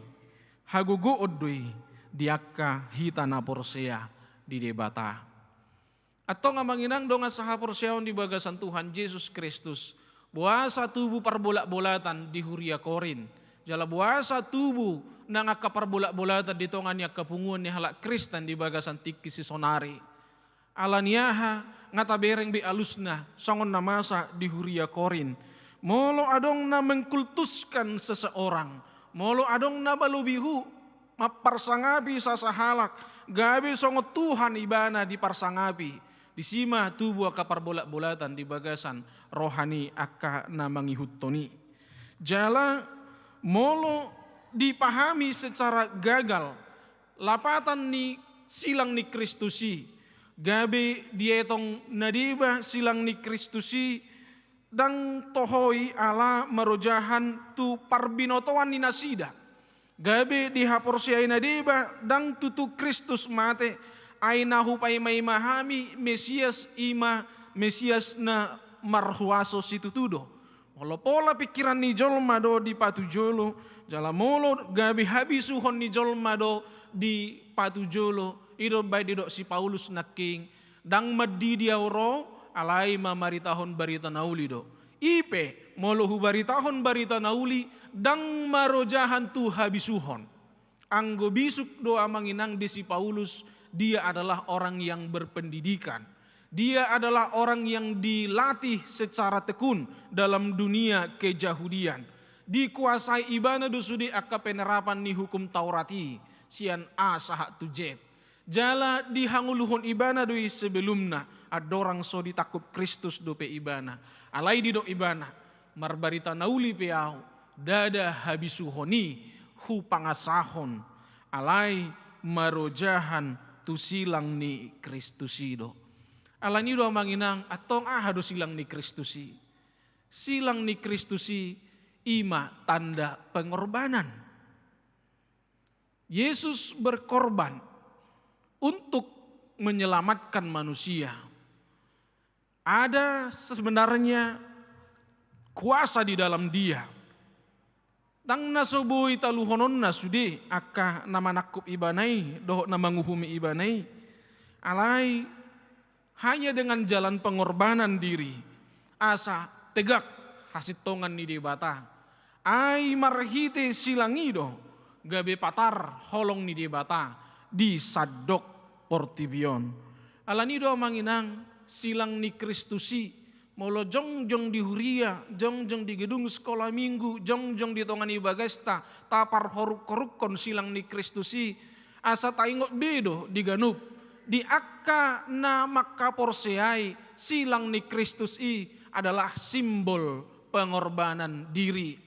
hagogoon do i di angka hita na porsea di Debata. Antong, amang inang, dongan sahaporseaon di bagasan Tuhan Jesus Kristus, boasa tubu parbolat-bolatan di huria Korint, jala boasa tubu nang angka parbolat-bolatan di tonga ni angka punguan ni halak Kristen di bagasan tingki sisonari. Alani aha? Nga tabereng be alusna, songon na masa di huria Korint. Molo adong na mengkultuskan seseorang, molo adong na malobi hu, mamparsangapi sasahalak, gabe songon Tuhan ibana diparsangapi, disi ma tubu angka parbolat-bolatan di bagasan roha ni angka na mangihuthon i. Jala molo dipahami secara gagal lapatan ni silang ni Kristus i, gabe dietong na deba silang ni Kristus i, ndang toho i ala marojahan tu parbinotoan ni nasida. Gabe dihaporseai na deba ndang tutu Kristus mate, ai na hupaima-ima hami Mesias i ma Mesias na marhuaso situtu do. Molo pola pingkiran ni jolma do dipatujolo, jala molo gabe habisuhon ni jolma do dipatujolo, i do umbahen didok si Paulus nangkin, ndang mandidi ahu ro, alai mamaritahon barita na uli do. I pe, molo hubaritahon barita na uli, ndang marojahan tu habisuhon. Anggo bisuk do, amang inang, di si Paulus, dia adalah orang yang berpendidikan. Dia adalah orang yang dilatih secara tekun dalam dunia kejahudian. Dikuasai ibana do sude angka penerapan ni hukum Taurat i, sian A sahat tu Z. Jala dihangoluhon ibana do i sebelumna, andorang so ditangkup Kristus dope ibana. Alai didok ibana, Marbarita na uli pe ahu, ndada habisuhon i hupangasahon, alai marojahan tu silang ni Kristus i do. Alani i do amang inang, antong aha do silang ni Kristus i? Silang ni Kristus i ima tanda pengorbanan. Yesus berkorban untuk menyelamatkan manusia. Ada sebenarnya kuasa di dalam Dia. Ndang na so boi taluhononna sude angka na manangkup Ibana i dohot na manguhumi Ibana i. Alai hanya dengan jalan pengorbanan diri, asa tegak hasintongan ni Debata. Ai marhite silang i do gabe patar holong ni Debata di sandok portibi on. Alani i do amang inang, silang ni Kristus i, molo jongjong di huria, jongjong di gedung sekolah minggu, jongjong di tonga ni bagasta, taparhoruk-horukkon silang ni Kristus i, asa taingot be do di ganup, di angka na mangkaporseai silang ni Kristus i adalah simbol pengorbanan diri.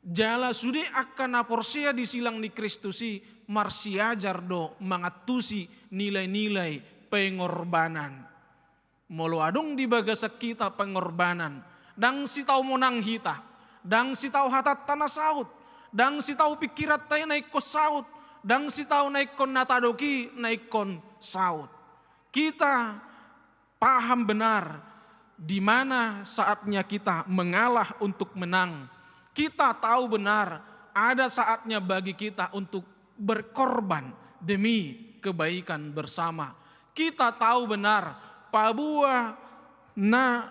Jala sude angka na porsea di silang ni Kristus i marsiajar do mangantusi nilai-nilai pengorbanan. Molo adong di bagasan hita pengorbanan, ndang sitau monang hita, ndang sitau hatanta na saut, ndang sitau pingkiranta i na ingkon saut, ndang sitau na ingkon na tadok i na ingkon saut. Kita paham benar di mana saatnya kita mengalah untuk menang. Kita tahu benar ada saatnya bagi kita untuk berkorban demi kebaikan bersama. Kita tahu benar, paboa na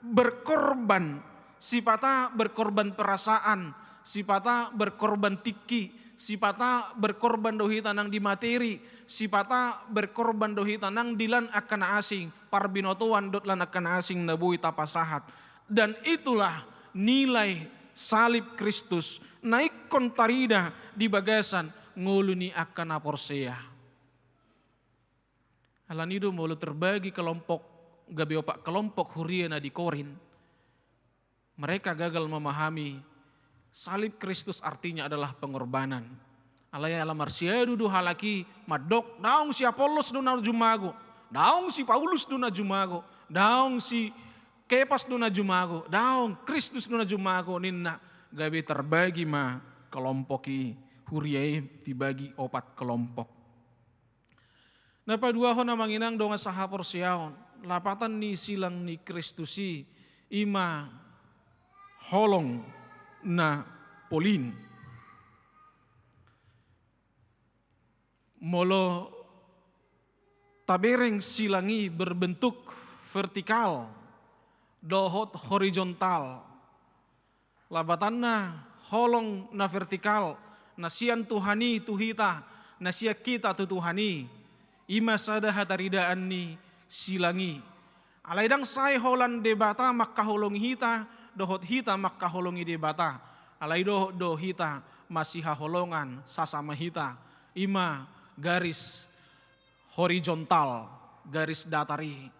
berkorban, sipata berkorban perasaan, sipata berkorban tingki, sipata berkorban do hita nang di materi, sipata berkorban do hita nang di lan angka na asing, parbinotoan dohot lan angka na asing na boi tapasahat. Dan itulah nilai salib Kristus na ingkon tarida di bagasan ngolu ni angka na porsea. Alani i do molo terbagi kelompok, gabe opat kelompok huria na di Korint, mereka gagal memahami salib Kristus artinya adalah pengorbanan. Alai ala marsiadu do halak i mandok, daong si Apollos do na jumago, daong si Paulus do na jumago, daong si Kepas do na jumago, daong Kristus do na jumago ninna. Gabe terbagi ma kelompok i, huria i dibagi opat kelompok. Na paduahon amang inang dongan sahaporseaon, lapatan ni silang ni Kristus i ima holong na polin. Molo tabereng silang i berbentuk vertikal dohot horizontal, lapatanna holong na vertikal, na sian Tuhan i tu hita, na sian hita tu Tuhan i, ima sada hataridaan ni silang i. Alai ndang sae holan Debata mangkaholongi hita dohot hita mangkaholongi Debata. Alai dohot do hita masihaholongan sasama hita, ima garis horizontal, garis datar i.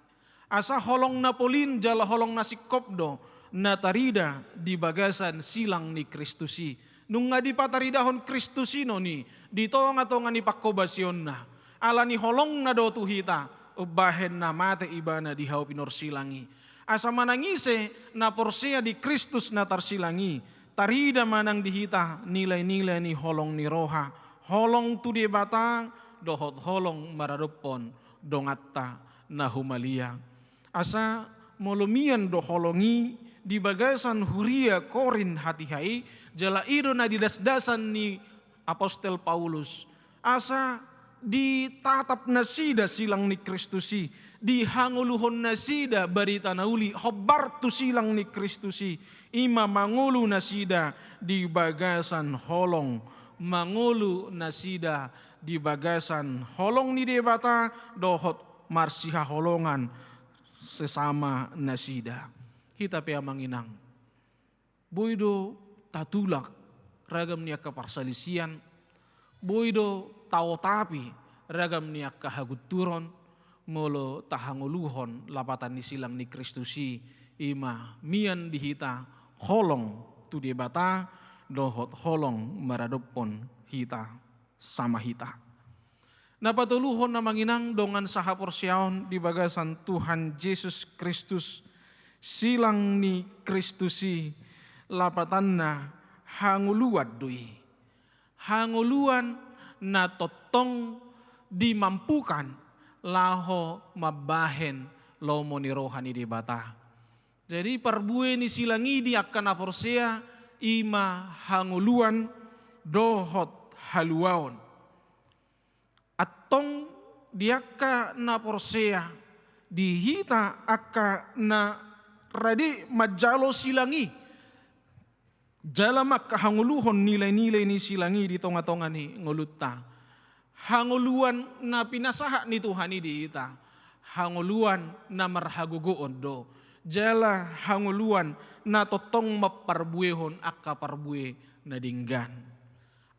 Asa holong na polin jala holong na singkop do na tarida di bagasan silang ni Kristus i. Nunga dipataridahon Kristus i non i di tongatonga ni pangkobasionna. Alani holongna do tu hita, umbahen na mate Ibana di hau pinorsilang i. Asa manang ise na porsea di Kristus na tarsilang i, tarida ma nang di hita nilainilai ni holong ni roha, holong tu Debata dohot holong maradophon donganta na humaliang. Asa molo mian do holong i di bagasan huria Korint hatiha i, jala i do na didasdasan ni Apostel Paulus, asa ditatap nasida silang ni Kristus i, dihangoluhon nasida barita na uli hombar tu silang ni Kristus i, ima mangolu nasida di bagasan holong, mangolu nasida di bagasan holong ni Debata dohot marsihaholongan sesama nasida. Hita pe amang inang, boi do tatulak ragam ni angka parsalisian, boi do taotapi ragam ni angka hagunturon, molo tahangoluhon lapatan ni silang ni Kristus i, ima mian di hita holong tu Debata dohot holong maradophon hita sama hita. Na patoluhon, amang inang dongan sahaporseaon di bagasan Tuhan Jesus Kristus, silang ni Kristus i lapatanna hangoluan do i. Hangoluan na tongtong dimampukan laho mambahen lomo ni roha ni Debata. Jadi parbue ni silang i di angka na porsea i ma hangoluan dohot haluaon. Antong di angka na porsea, di hita angka na rade manjalo silang i, jala mangkahangoluhon nilai-nilai ni silang i di tonga-tonga ni ngolunta. Hangoluan na pinasahat ni Tuhan i di hita, hangoluan na marhagogoon do, jala hangoluan na tongtong mamparbuehon angka parbue na denggan.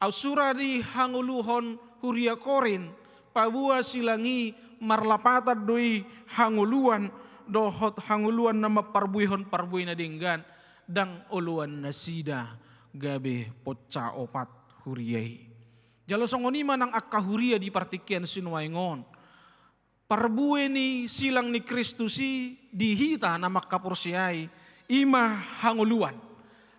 Aut sura dihangoluhon huria Korint, paboa silang i marlapatan do i hangoluan dohot hangoluan na mamparbuehon parbue na denggan, ndang oloan nasida gabe ponca opat huria i. Jala songon i ma nang angka huria di partingkian sinuaeng on. Parbue ni silang ni Kristus i di hita na mangkaporseai, i ma hangoluan.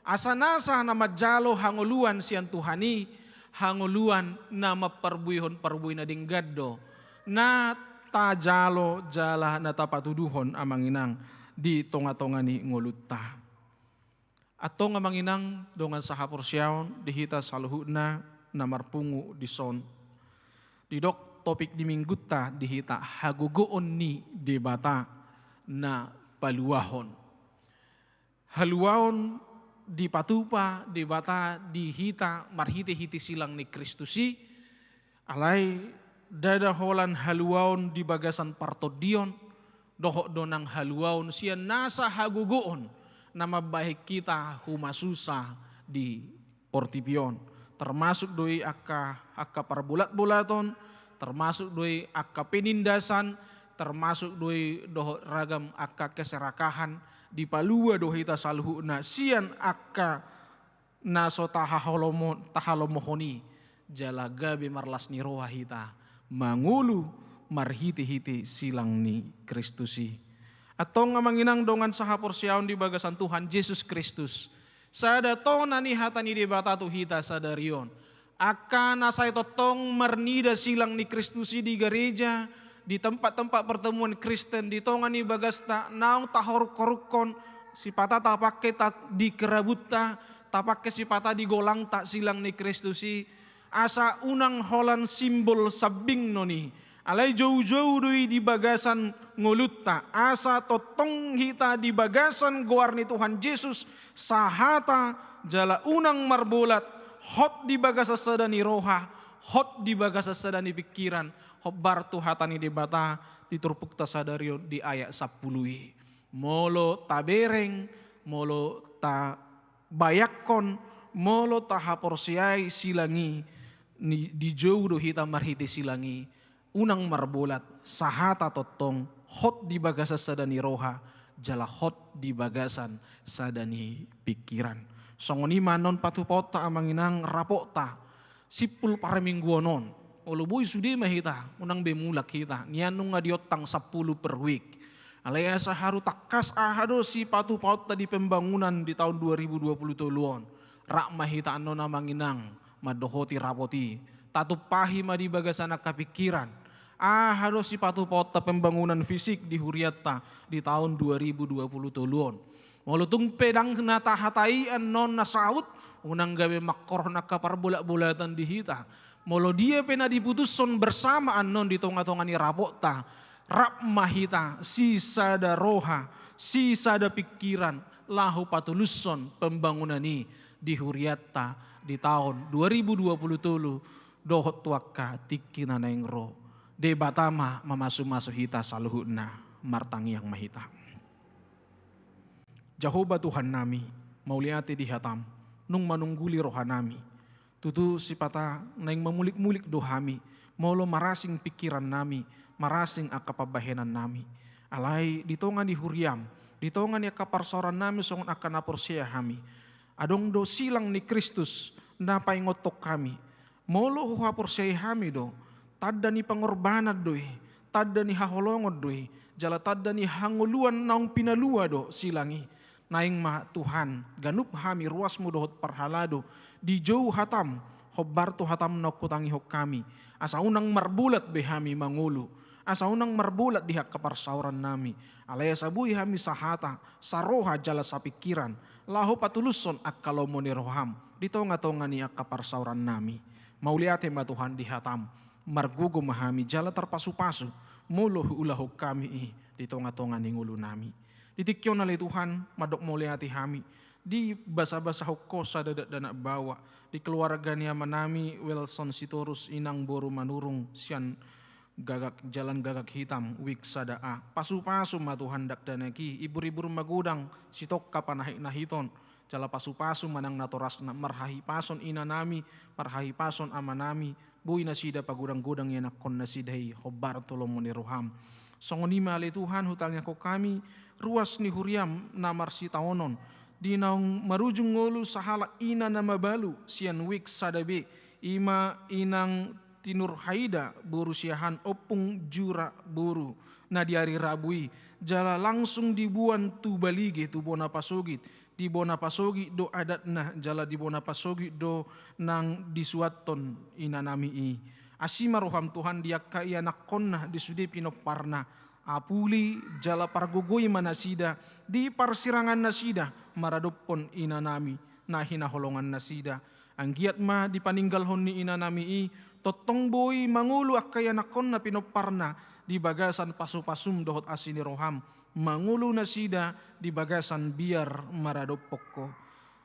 Asa nasa na manjalo hangoluan sian Tuhan i, hangoluan na mamparbuehon parbue na denggan do na tajalo jala na tapatuduhon, amang inang, di tonga-tonga ni ngolunta. Antong, amang inang dongan sahaporseaon, di hita saluhutna na marpungu dison, didok topik ni minggunta di hita, hagogoon ni Debata na paluahon. Haluaon dipatupa Debata di hita marhite-hite silang ni Kristus i, alai ndada holan haluaon di bagasan partondion, dohot do nang haluaon sian nasa hagogoon na mambahen hita humasusa di portibi on. Termasuk do i angka, angka parbolat-bolaton, termasuk do i angka penindasan, termasuk do i dohot ragam angka keserakahan, dipalua do hita saluhutna sian angka na so tahaholomo-, tahalomohon i, jala gabe marlas ni roha hita mangolu marhite-hite silang ni Kristus i. Antong, amang inang dongan sahaporseaon di bagasan Tuhan Jesus Kristus, sada tona ni hata ni Debata tu hita sadari on. Angka na sai tongtong marnida silang ni Kristus i di gareja, di tempat-tempat pertemuan Kristen, di tonga ni bagasta, naung tahoruk-horukkon, sipata tapangke ta-, di kerabunta, tapangke sipata di golangta silang ni Kristus i, asa unang holan simbol sambing non i. Alai jou-jou do i di bagasan ngolunta, asa tongtong hita di bagasan goar ni Tuhan Jesus, sahata jala unang marbolat, hot di bagasan sada ni roha, hot di bagasan sada ni pingkiran, hombar tu hata ni Debata di turpukta sadari on di ayat sampulu i. Molo tabereng, molo tabayangkon, molo tahaporseai silang i, ni, dijou do hita marhite silang i, unang marbolat, sahata tongtong, hot di bagasan sada ni roha, jala hot di bagasan sada ni pingkiran. Songon i ma annon patupaonta, amang inang, rapokta simpul parmingguon on. Olo boi sude ma hita, unang be mulak hita, nian nunga di ontang sampulu per week. Alai asa haru tangkas aha do sipatupaonta di pembangunan di taon dua ribu dua puluh tolu on. Rap ma hita annon, amang inang, mandohoti rapot i. Tatumpahi ma di bagasan angka pingkiran. Aha do sipatupaonta pembangunan fisik di hurianta di taon dua ribu dua puluh tolu on. Molo tung pe ndang na tahatai annon na saut, unang gabe mangkorhon angka parbolat-bolatan di hita. Molo dia pe na diputushon bersama annon di tonga-tonga ni rapokta, rap ma hita sisada roha, sisada pingkiran, laho patulushon pembangunan i di hurianta di taon dua ribu dua puluh tolu dohot tu angka tingki na naeng ro. Debata ma mamasu-masu hita saluhutna. Martangiang ma hita. Jahowa Tuhannami, mauliate di hataM, nunga manungguli rohanami. Tutu sipata naeng mamulik-mulik do hami, molo marasing pingkirannami, marasing angka pambahenannami. Alai di tonga ni huriaM, Di tonga ni angka parsaoran nami songon angka na porsea hami, adong do silang ni Kristus na paingothon hami. Molo huhaporseai hami do, tanda ni pangorbanan do i, tanda ni haholongon do i, jala tanda ni hangoluan naung pinalua do silang i. Naeng ma Tuhan, ganup hami ruasmu dohot parhalado, dijou hatam, hombar tu hatam naung hutangihon hami. Asa unang marbulat be hami mangolu, asa unang marbulat di angka parsaoran nami. Alai asa boi hami sahata, saroha jala sapingkiran, laho patulushon angka lomo ni roham di tonga-tonga ni angka parsaoran nami. Mauliate ma Tuhan di hatam, margogo ma hami jala tarpasu-pasu, molo huulahon hami i di tonga-tonga ni ngolu nami. Di tingki on ale Tuhan, mandok mauliate hami, dibasa-basahon Ho sada dakdanak baoa, di keluarga ni ama nami Wilson Sitorus, inang boru Manurung, sian Gagak, Jalan Gagak Hitam, wijk sada A. Pasu-pasu ma Tuhan dakdanak i, ibur-ibur magodang, sitongka panahit-nahiton. Jala pasu-pasu ma nang natorasna, marhahipason ina nami, marhahipason ama nami, boi nasida pagodang-godang ianakhon nasida i hombar tu lomo ni roham. Songon i ma ale Tuhan, hutangihon hami ruas ni huriam na marsitaonon, di naung marujung ngolu sahalak ina na mabalu sian wijk sada B, i ma inang Tinur Haida boru Siahaan, ompung Jura boru, na di ari Rabu i jala langsung diboan tu Balige, tu bona pasogit. Di bona pasogit do adatna, jala di bona pasogit do nang disuanhon ina nami i. Asi ma roham Tuhan di angka ianakhonna di sude pinomparna. Apuli jala pargogoi ma nasida di parsirangan nasida maradophon ina nami na hinaholongan nasida. Anggiat ma di paninggalhon ni ina nami i, tongtong boi mangolu angka ianakhonna pinomparna di bagasan pasu-pasum dohot asi ni roham, mangolu nasida di bagasan biar maradophon Ho.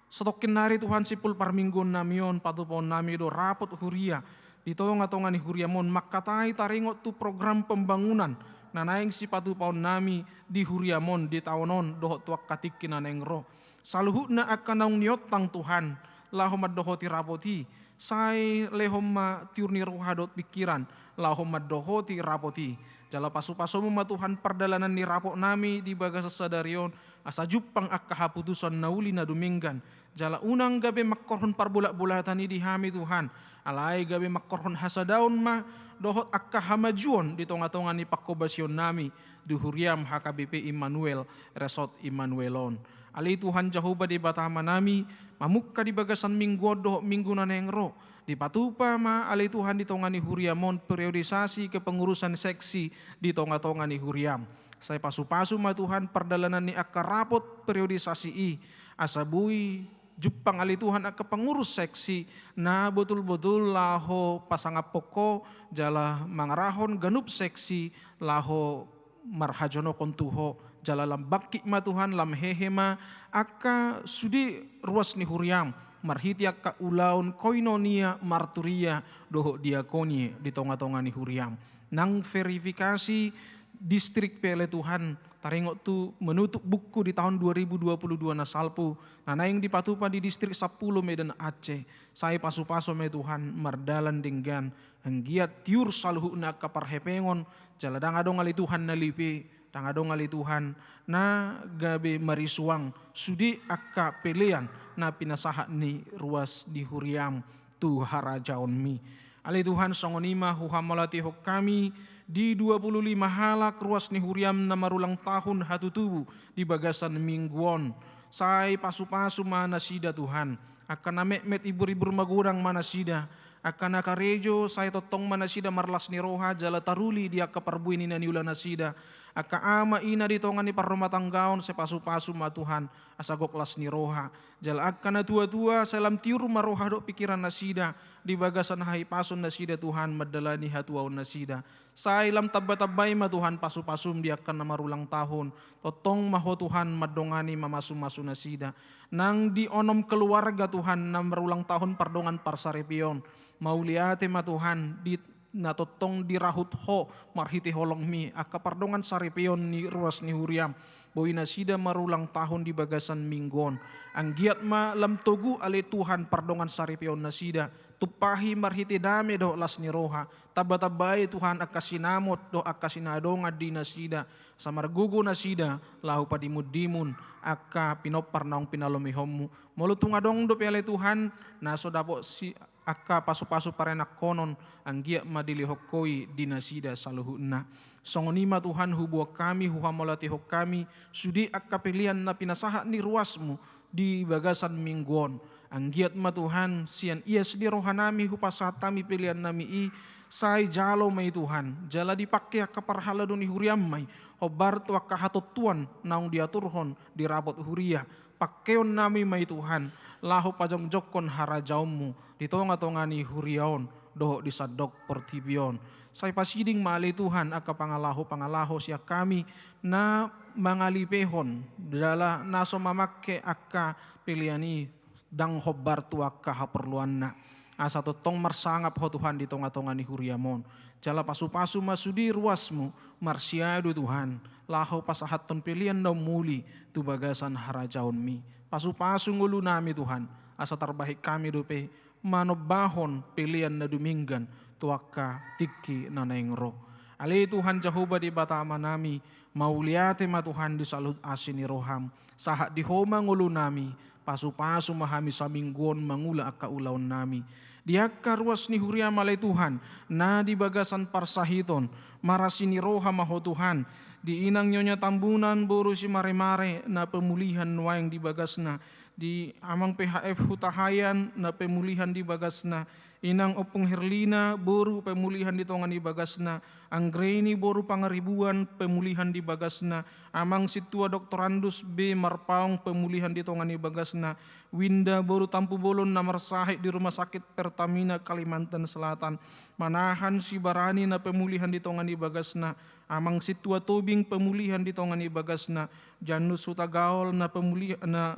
Satongkin nari Tuhan, simpul parmingguon nami on, patupaon nami do rapot huria di tonga-tonga ni huriam on, mangkatai taringot tu program pembangunan na naeng sipatupaon nami di huriam on di taon on dohot tu angka tingki na naeng ro. Saluhutna angka naung niontang Tuhan, laho mandohoti rapot i, sai lehon ma tiur ni roha dohot pingkiran, laho mandohoti rapot i. Jala pasu-pasumu ma Tuhan pardalanan ni rapot nami di bagasan sadari on, asa jumpang angka haputusan na uli na dumenggan. Jala unang gabe mangkorhon parbolat-bolatan i di hami Tuhan, alai gabe mangkorhon hasadaon ma dohot angka hamajuon di tonga-tonga ni panghobasion nami di huriam H K B P Immanuel, Resort Immanuel on. Ale Tuhan Jahowa Debata Amanami, mamungka di bagasan minggu on dohot minggu na naeng ro, dipatupa ma ale Tuhan di tonga ni huriam on periodisasi kepengurusan seksi di tonga-tonga ni huriam. Sai pasu-pasu ma Tuhan pardalanan ni angka rapot periodisasi i, asa boi jumpang ale Tuhan angka pengurus seksi na botul-botul laho pasangaphon Ho, jala mangarahon ganup seksi laho marhajonokon tu Ho, jala lam bangkit ma Tuhan, lam hehe ma angka sude ruas ni huriam, marhite angka ulaon koinonia, marturia dohot diakonia di tonga-tonga ni huriam. Nang verifikasi distrik pe ale Tuhan, taringot tu menutup buku di taon dua ribu dua puluh dua na salpu, na naeng dipatupa di Distrik Sampulu Medan Aceh, sai pasu-pasu ma Tuhan mardalan denggan, anggiat tiur saluhutna angka parhepengon, jala ndang adong ale Tuhan na lipe, ndang adong ale Tuhan na gabe marisuang sude angka pelean na pinasahat ni ruas ni huriam tu harajaonmi. Ale Tuhan, songon i ma huhamauliatehon hami di dua puluh lima halak ruas ni huriam na marulang tahun hatutubu di bagasan minggu on. Sai pasu-pasu ma nasida Tuhan. Angka na metmet ibur-ibur magodang ma nasida. Angka na karejo sai tongtong ma nasida marlas ni roha jala taruli di angka parbue ni na niula nasida. Angka ama ina di tonga ni parrumatanggaon sai pasu-pasu ma Tuhan, asa gok las ni roha. Jala angka na tua-tua sai lam tiur ma roha dohot pingkiran nasida di bagasan hahipason nasida Tuhan mandalani hatuaon nasida. Sai lam tamba-tambai ma Tuhan pasu-pasum di angka na marulang tahun. Tongtong ma Ho Tuhan mandongani mamasu-masu nasida. Nang di onom keluarga Tuhan na marulang tahun pardongan parsaripeon, mauliate ma Tuhan di na tongtong dirahut Ho marhite holongmi angka pardongan saripeon ni ruas ni huriam. Boi nasida marulang tahun di bagasan minggu on. Anggiat ma lam togu ale Tuhan pardongan saripeon nasida tumpahi marhite dame dohot las ni roha. Tambatambai Tuhan angka sinamot dohot angka sinadongan di nasida, asa margogo nasida laho patimuntimun angka pinompar naung pinalomohonmu. Molo tung adong dope ale Tuhan na so dapot si angka pasupasu parenangkonon, anggiat ma dilehon Ho i di nasida saluhutna. Songon i ma Tuhan huboan hami, huhamauliatehon hami sude angka pelean na pinasahat ni ruasmu di bagasan minggu on. Anggiat ma Tuhan sian ias ni rohanami hupasahat hami peleannami i, sai jalo ma i Tuhan, jala dipangke angka parhalado ni huriam ma i hombar tu angka hatontuan naung diaturhon di rapot huria. Pangkeonnami ma i Tuhan, laho pajongjongkon harajaonmu di tongatonga ni huria on dohot di sandok portibi on. Sai pasiding ma ale Tuhan angka pangalaho-pangalaho sian hami na mangalipehon jala na so mamangke angka pelean i ndang hombar tu angka haporluanna. Asa tongtong marsangap Ho Tuhan di tongatonga ni huriam on. Jala pasupasu ma sude ruasmu marsiadu Tuhan, laho pasahathon pelean na umuli tu bagasan harajaonmi. Pasupasu ngolunami Tuhan, asa tarbahen hami dope manombahon pelean na dumenggan tu angka tingki na naeng ro. Ale Tuhan Jahowa Debata Amanami, mauliate ma Tuhan di saluhut asi ni roham. Sahat di Ho ma ngolunami, pasupasu ma hami saminggu on mangula angka ulaonnami. Di angka ruas ni huriam ale Tuhan, na di bagasan parsahiton, marasi ni roha ma Ho Tuhan. Di inang Nyonya Tambunan boru Simaremare na pemulihan nuaeng di bagasna. Di amang P H F Hutahaean na pemulihan di bagasna. Inang Ompung Herlina boru pemulihan di tonga ni bagasna. Anggreni boru Pangaribuan pemulihan di bagasna. Amang Sintua Doktorandus B Marpaung pemulihan di tonga ni bagasna. Winda boru Tampubolon na marsahit di Rumah Sakit Pertamina Kalimantan Selatan. Manahan Sibarani na pemulihan di tonga ni bagasna. Amang Sintua Tobing pemulihan di tonga ni bagasna. Janus Hutagaol na pemulihan na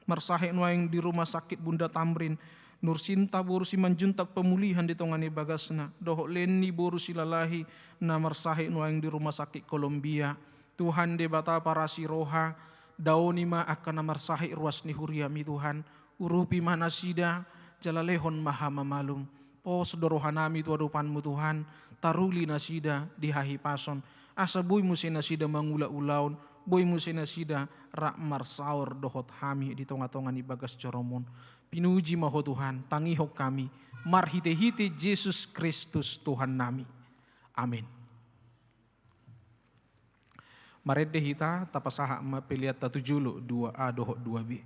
marsahit nuaeng di Rumah Sakit Bunda Tamrin. Nursinta boru Simanjuntak pemulihan di tonga ni bagasna, dohot Lenny boru Silalahi na marsahit nuaeng di Rumah Sakit Kolombia. Tuhan Debata parasi roha, daoni ma angka na marsahit ruas ni huriami Tuhan, urupi ma nasida, jala lehon ma hamamalum. Pos do rohanami tu adopanmu Tuhan, taruli nasida di hahipason, asa boi muse nasida mangula ulaon, boi muse nasida rap marsaor dohot hami di tongatonga ni bagas joroMon. Pinuji ma Ho Tuhan, tangihon hami, marhitehite Jesus Kristus Tuhannami. Amin. Marende hita, tapasahat ma peleanta tu jolo, dua A dohot dua B.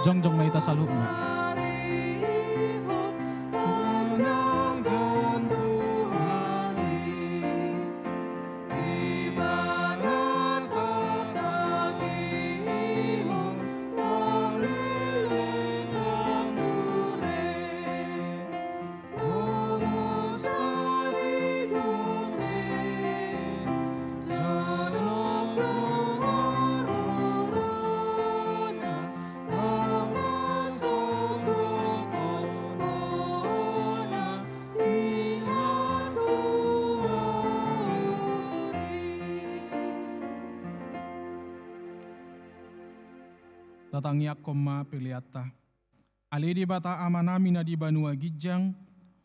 Jongjong ma hita saluhutna. Tatangiangkon ma peleanta. Ale Debata Amanami na di banua ginjang,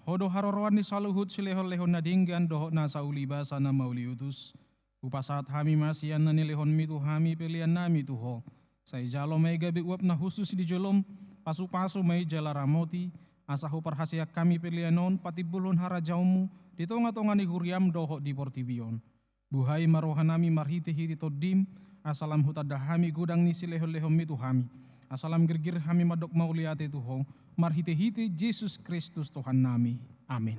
Ho do haroroan ni saluhut silehonlehon na denggan dohot nasa ulibasa na mauliutus. Hupasahat hami ma sian na nilehonmi tu hami peleannami tu Ho. Sai jalo ma i gabe uap na hushus di jolom, pasupasu ma i jala ramoti, asa huparhaseang hami pelean on patimbulhon harajaonmu di tongatonga ni huriam dohot di portibi on. Buhai ma rohanami marhitehite Tondim, asa lam hutanda hami godang ni silehonlehonmi tu hami, asa lam girgir hami mandok mauliate tu Ho, marhitehite Jesus Kristus Tuhannami. Amin.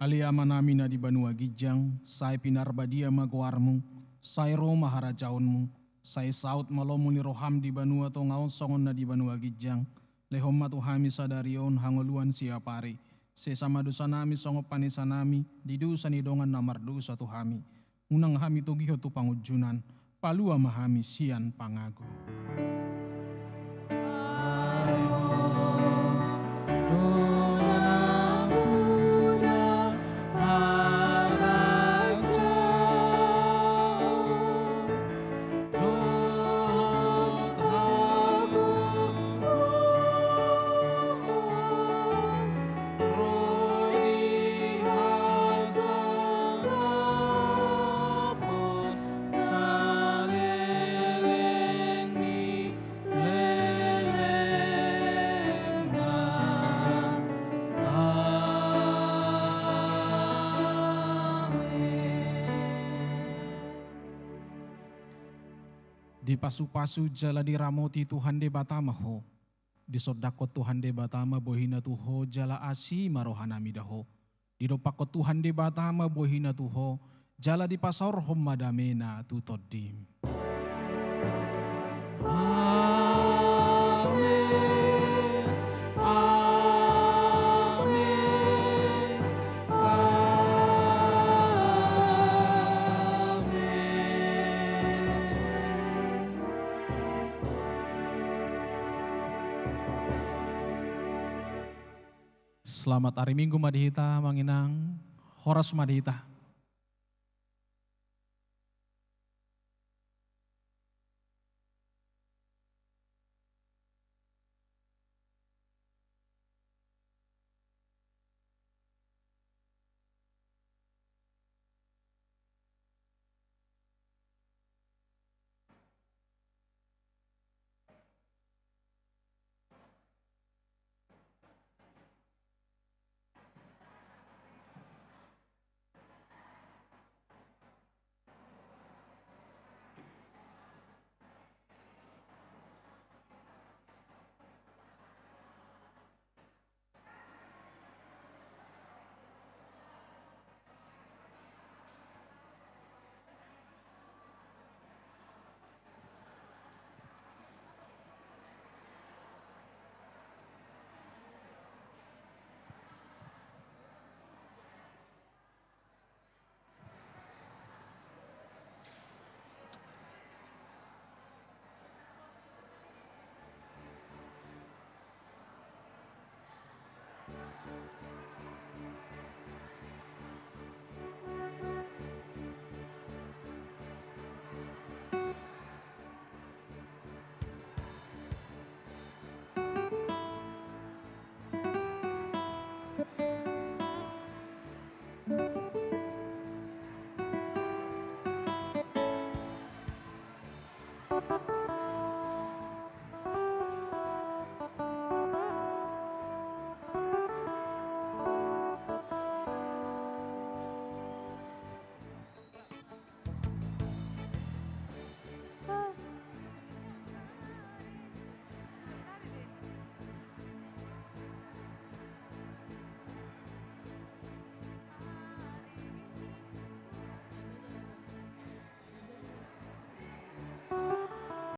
Ale Amanami na di banua ginjang, sai pinarbadia ma goarmu, sai ro ma harajaonmu, sai saut ma lomo ni roham di banua tonga on songon na di banua ginjang. Lehon ma tu hami sadari on hangoluan siapari. Sesa ma dosanami songon panesanami di dosa ni dongan na mardosa tu hami. Unang hami togihon tu pangunjunan, palua ma hami sian pangago. Dipasupasu jala diramoti Tuhan Debata ma ho. Disondangkon Tuhan Debata ma bohina tu ho jala asi ma rohanami da ho. Didompakkon Tuhan Debata ma bohina tu ho jala dipasaorhon ma damena tu tondim. Amen. Amen. Amen. Selamat ari Minggu ma di hita, Amang Inang. Horas ma di hita.